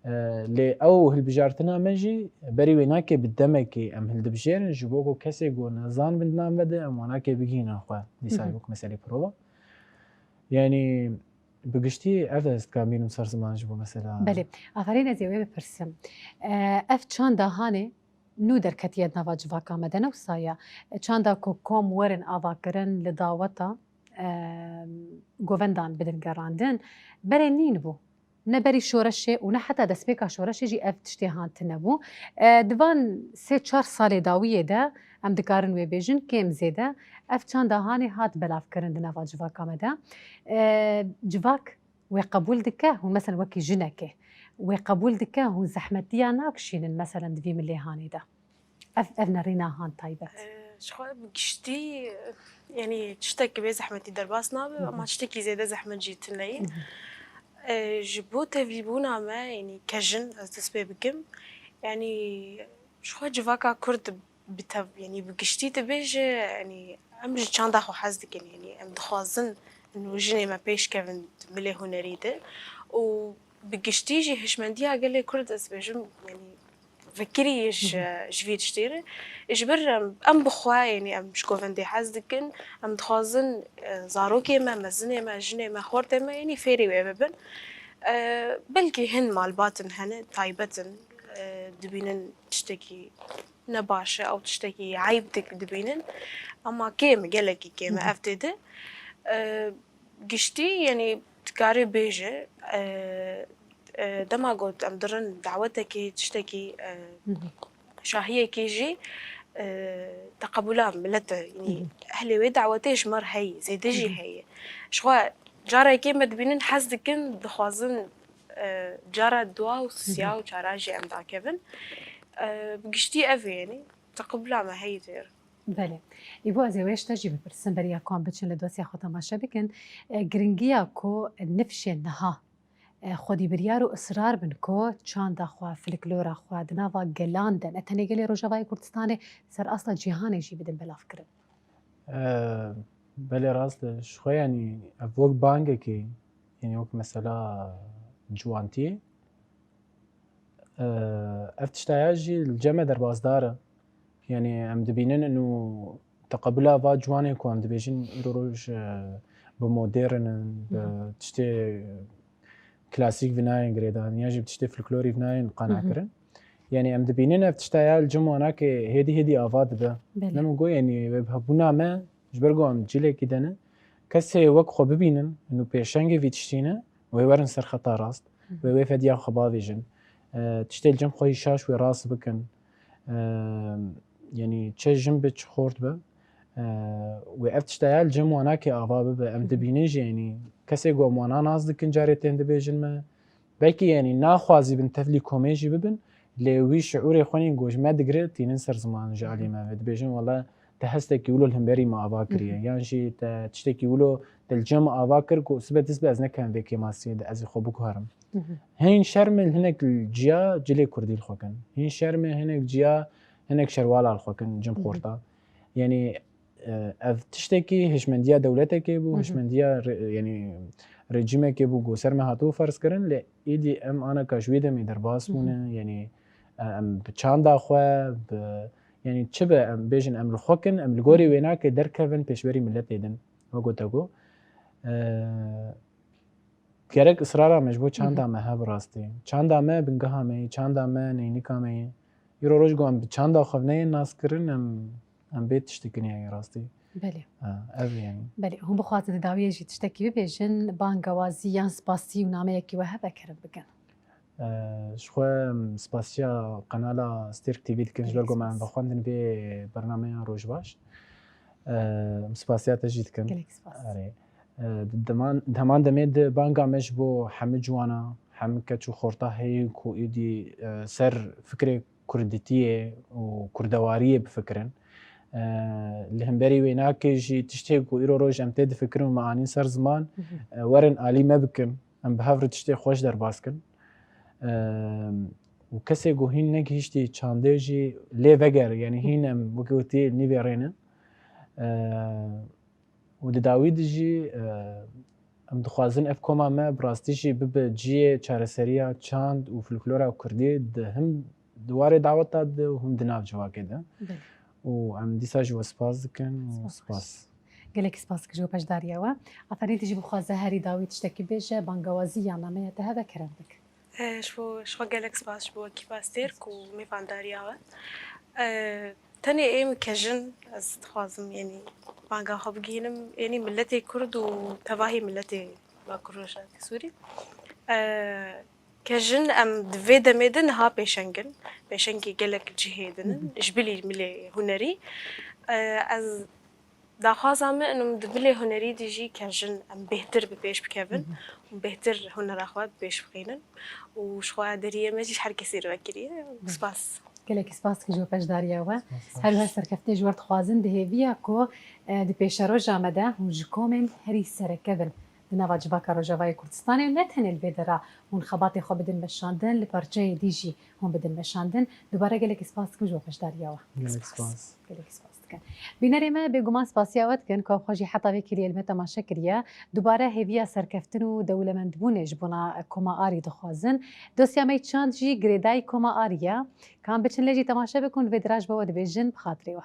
E, lê ew hilbijartina me jî berî wê nake bi demekê em hildibijêrin ji bo ku kesê ku nezan bin di nav me de em wanakê bigihînin xwe dîsa wek meselê prova. Yanî bi giştî ev ez dikam bînim ser ziman ji bo mesela. Belê. Aferîn, ez ê wê bipirsim. E, ev çanda hanê nû derketiye di nava civaka me de, ne wisa ye? Çanda ku kom werin avakirin li daweta, e, govendan bidin gerandin, berê nîn bû. Ne berî şoreşê û ne heta destpêka şoreşê jî ev tiştê han tune bû. E, di van sê çar salê dawiyê de em dikarin wê bêjin, kêm zêde ev çanda hanê hat belavkirin di nava civaka me de. E, civak wê qebûl dike, hûn, meselen, wekî jinekê, wê qebûl dike, hûn zehmetiya nakişînin, meselen, di vî milê hanê de? Ev, ev nerîna han taybet. Ji xwe bi giştî, yanî tiştekî bê zehmetî derbas nabe, ama tiştekî zêde zehmet jî tune ye. E, ji bo tevlîbûna me, yanî ke jin, ez dest pê bikim, yanî ji xwe civaka Kurd bi tev-, yanî bi giştî dibêje, yanî em ji çanda xwe hez dikin, yanî em dixwazin û jinê me pêş kevin di milê hunerî de û bi giştî jî hişmendiya gelê Kurd, ez dibêjim, yanî vekirî ji, ji vî tiştê re. Ji ber em, em bi xwe, yanî em ji govendê hez dikin, em dixwazin, e, zarokê me, mezinê me, jinê me, xortê me, yanî fêrî wê bibin. E, belkî hin malbatin hene, taybet in, e, dibînin tiştekî ne baş e, ew tiştekî eyb dik dibînin. Ama kêm e, gelekî kêm e ev tê de. E, giştî, yanî dikarê bêje, e, e, dema got em dirin dawetekê, tiştekî, e, şahiyekê jî, e, teqebula milet e. Yanî ehlê wê dawetê ji me re heye, zêde jî heye. Ji xwe carekê me dibînin, hez dikin, dixwazin, e, cara dua û siya û çara jî em dakevin. E, bi giştî ev e, yanî teqebula me heye jê re. Belê. Îbo ez ê wê ji te jî bipirsim, beriya ku em biçin li dosya xwe temaşe bikin. E, giringiya ku nifşên niha, e, xwedî biryar û israr bin ku çanda xwe, filiklora xwe di nava gelan de, ne tenê gelê Rojavayê Kurdistanê, ser asta cîhanê jî bidin belavkirin. E, belê rast e. Ji xwe, yanî ev wek bangekê, yanî wek mesela ciwantiyê, Ev tişta ya jî li cem me derbasdar e. Yanî em dibînin û teqebula va ciwanên ku em dibêjin îro roj, e, bi modern in, bi Hı hı. tiştê klasîk vinayên girêdan, yan jî bi tiştê folklorî vinayên qana Hı hı. kirin. Yanî em dibînin ev tişta ya li cem wana ke hêdî hêdî ava dibe. Belê. Ne min got, yanî wê bi hebûna me, ji ber ku em cilekî de ne, kesê wek xwe bibînin, û pêşengê vî tiştî ne, wê werin ser xeta rast, Hı hı. wê wê fediya xwe bavêjin. E, tiştê li cem xwe yî şaş wê rast bikin. E, yanî çi jin be, çi xort be. E, wê ev tişta ya li cem wana ke ava bibe. Em Hı hı. dibînin jî, yanî kesê ku em wana nas dikin carê tên dibêjin me. Belkî, yanî naxwazî bin tevlî komê jî bibin, lê wî şiûrê xwe nîn ku ji me digire tînin ser ziman ji alî me ve. Dibêjin, wele te hestekî wilo li hemberî me ava kiriye. Hı hı. Yan jî te tiştekî wilo te li cem ava kir ku sibe dest be ez nekem vê kêmasiyê de ez ê xwe biguherim. Hı hı. Hên şerm e, hinek ciya cilê kurdî li xwe kin. Hên şerm e, hinek ciya, hinek şerwala li xwe kin cem Hı hı. xorta. Yanî, e, ev tiştekî hişmendiya dewletekê bû, Hı hı. hişmendiya re-, yanî rejîmekê bû ku ser me hatibû ferz kirin, lê êdî em aneka ji wî demê derbas Hı hı. bûne, yanî, e, em bi çanda xwe, bi, yanî çi be em bêjin, em li xwe kin, em li gorî Hı hı. wêna ke derkevin pêşberî miletê din. Wek gote ku, e, gerek israra me ji bo çanda Hı hı. me hebe rastî. Çanda me bingeha me ye, çanda me neynika me ye. Îro roj ku em bi çanda xwe neyên naskirin, em, em bê tiştekî neyê rastî. Belê. Ha, ev yanî. Belê, hûn bixwazin di dawiyê jî tiştekî bibêjin, bangawazî yan spasî û nameyekî we hebe kerem bikin. E, ji xwe em spasiya kanala Stêrk T V dikin, ji ber ku me em Spasiya. vexwendin vê bernameya Rojbaş. E, em spasiya te jî dikin. Gelek spas. Erê. E, di deman, di heman demê de banga me ji bo hemû ciwana, hemû keç û xorta heye ku êdî, e, ser fikrê kurditiyê û kurdewariyê bifikirin. E, li hemberî wê nake jî tiştê ku îro roj em tê difikirin û me anîn ser ziman, Hı hı. e, werin alî me bikin. Em bi hev re tiştê xweş derbas kin. E, û kesê ku hîn negihîştî çandê jî lê veger, yanî Hı. hîn em wekî wetî nîvê rê ne. E, Û di dawî de jî, e, em dixwazin ev koma me bi rastî jî bibe cihê çareseriya çand û folklora kurdî di him di warê daweta de û him di nav civakê de. Belê. Û em dîsa ji we spas dikin û Spas. spas. Gelek spas dikim ji bo beşdariya we. Aferîn, tu jî bixwaze herî dawî tiştekî bêje, bangawazî ya nameya te hebe kerem bik. E, ji bo, ji xwe gelek spas ji bo ekîpa Stêrk û mêvandariya we. E, tenê êm kejin ez dixwazim, yanî banga xwe bigihînim, yanî miletê Kurd û tevahî miletê Bakur Rojhilatê Sûrî. E, kejin em di vê demê de niha pêşeng in, pêşengê gelek cihê din in, Hı hı. ji bilî milê hunerî. E, ez Daxwaza min û di bilê hunerî de jî ke jin em bêhtir bi pêş bikevin Hı hı. û bêhtir hunera xwe bi pêş bixînin û ji xwe deriyê me jî ji her kesî re vekirî. Belê. Spas. Gelekî spas dikim ji bo beşdariya we. Spas. Her wiha serkeftinê ji we re dixwazin di hêviya ku, e, di pêşeroja me de hûn ji komên herî sereke bin di nava civaka Rojavayê Kurdistanê û ne tenê li vê dera hûn xebatê xwe bidin meşandin, li parçeyê dî jî hûn bidin meşandin. Dubare gelekî spas dikim ji bo beşdariya we. Gelek Spas. spas. Gelekî spas dikin. Bînerê me, bêguman spasiya we dikin ku ev xwe jî heta vê kêliyê li me temaşe kiriye. Dubare hêviya serkeftin û dewlemendbûnê ji bona Koma Arî dixwazin. Dosya me yê çand jî girêdayî Koma Arî ye. Ka em biçin lê jî temaşe bikin, vê dira ji bo we dibêjin bi xatirê we.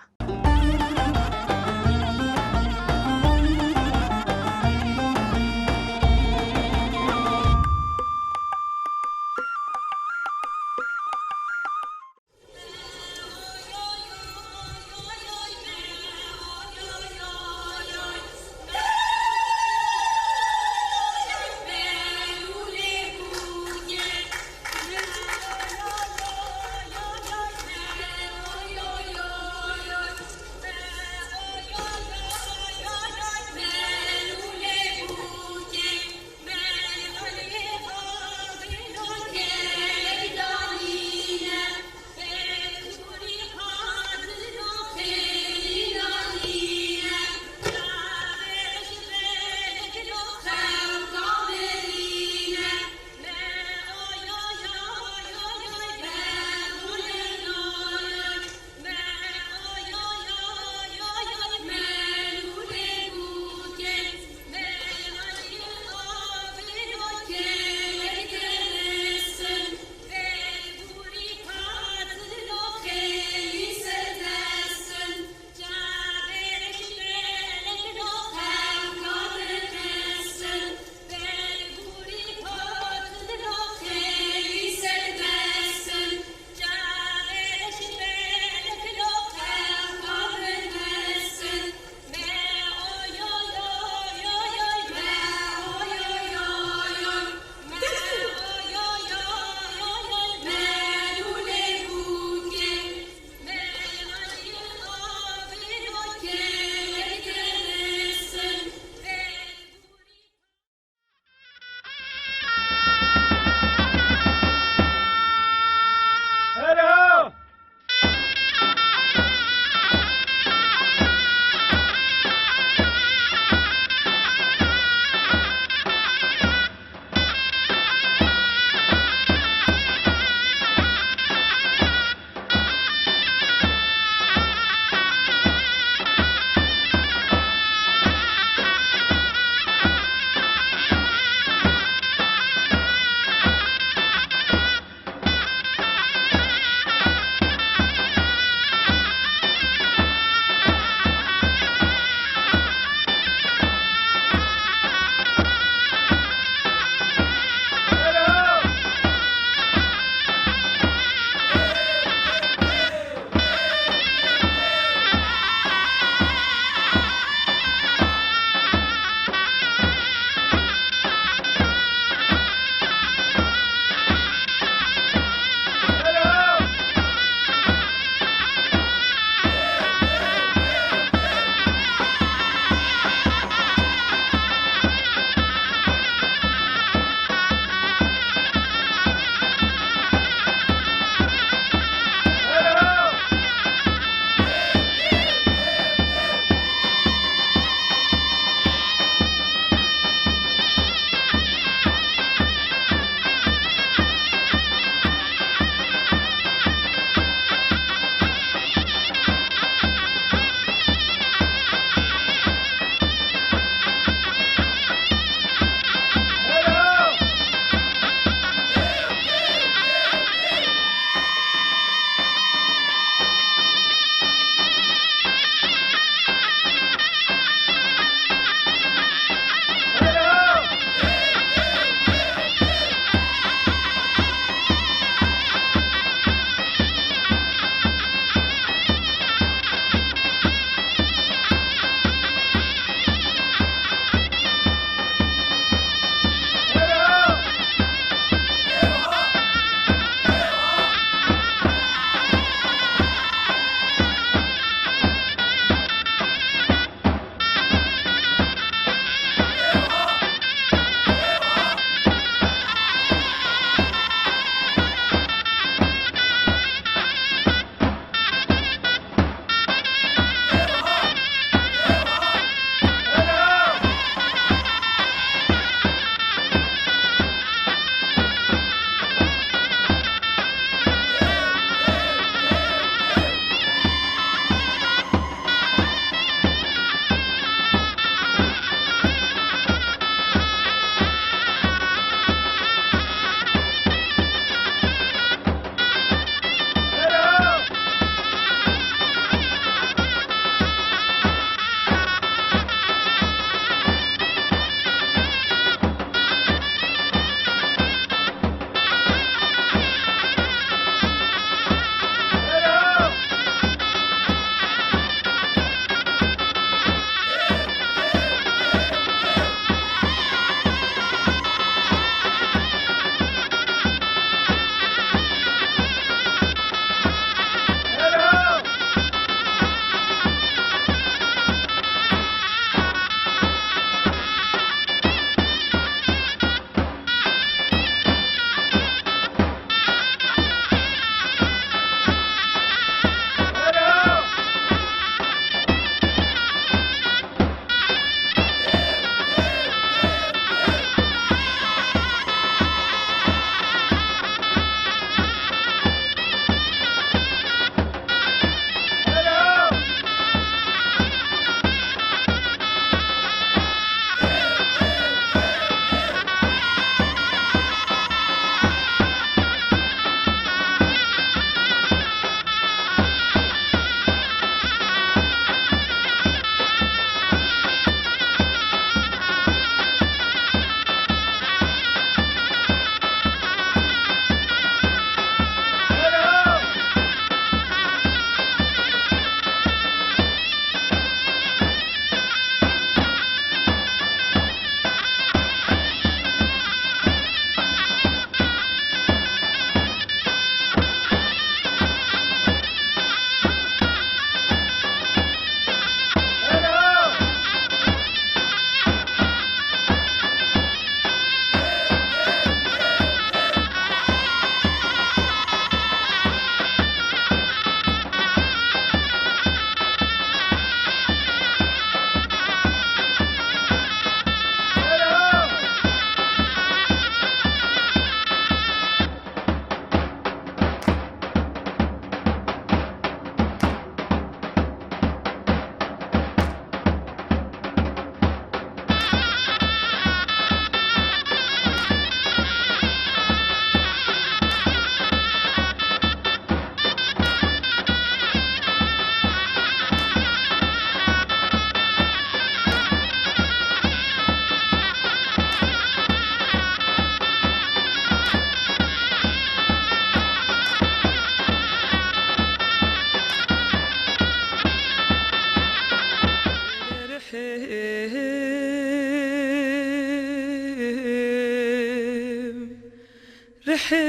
Rihê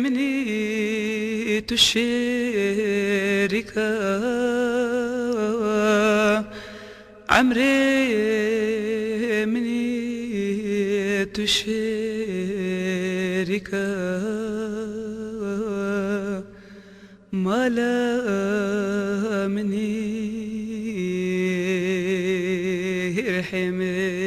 min î tu şêrîka emrê min î tu şêrîka mala min î rihê min.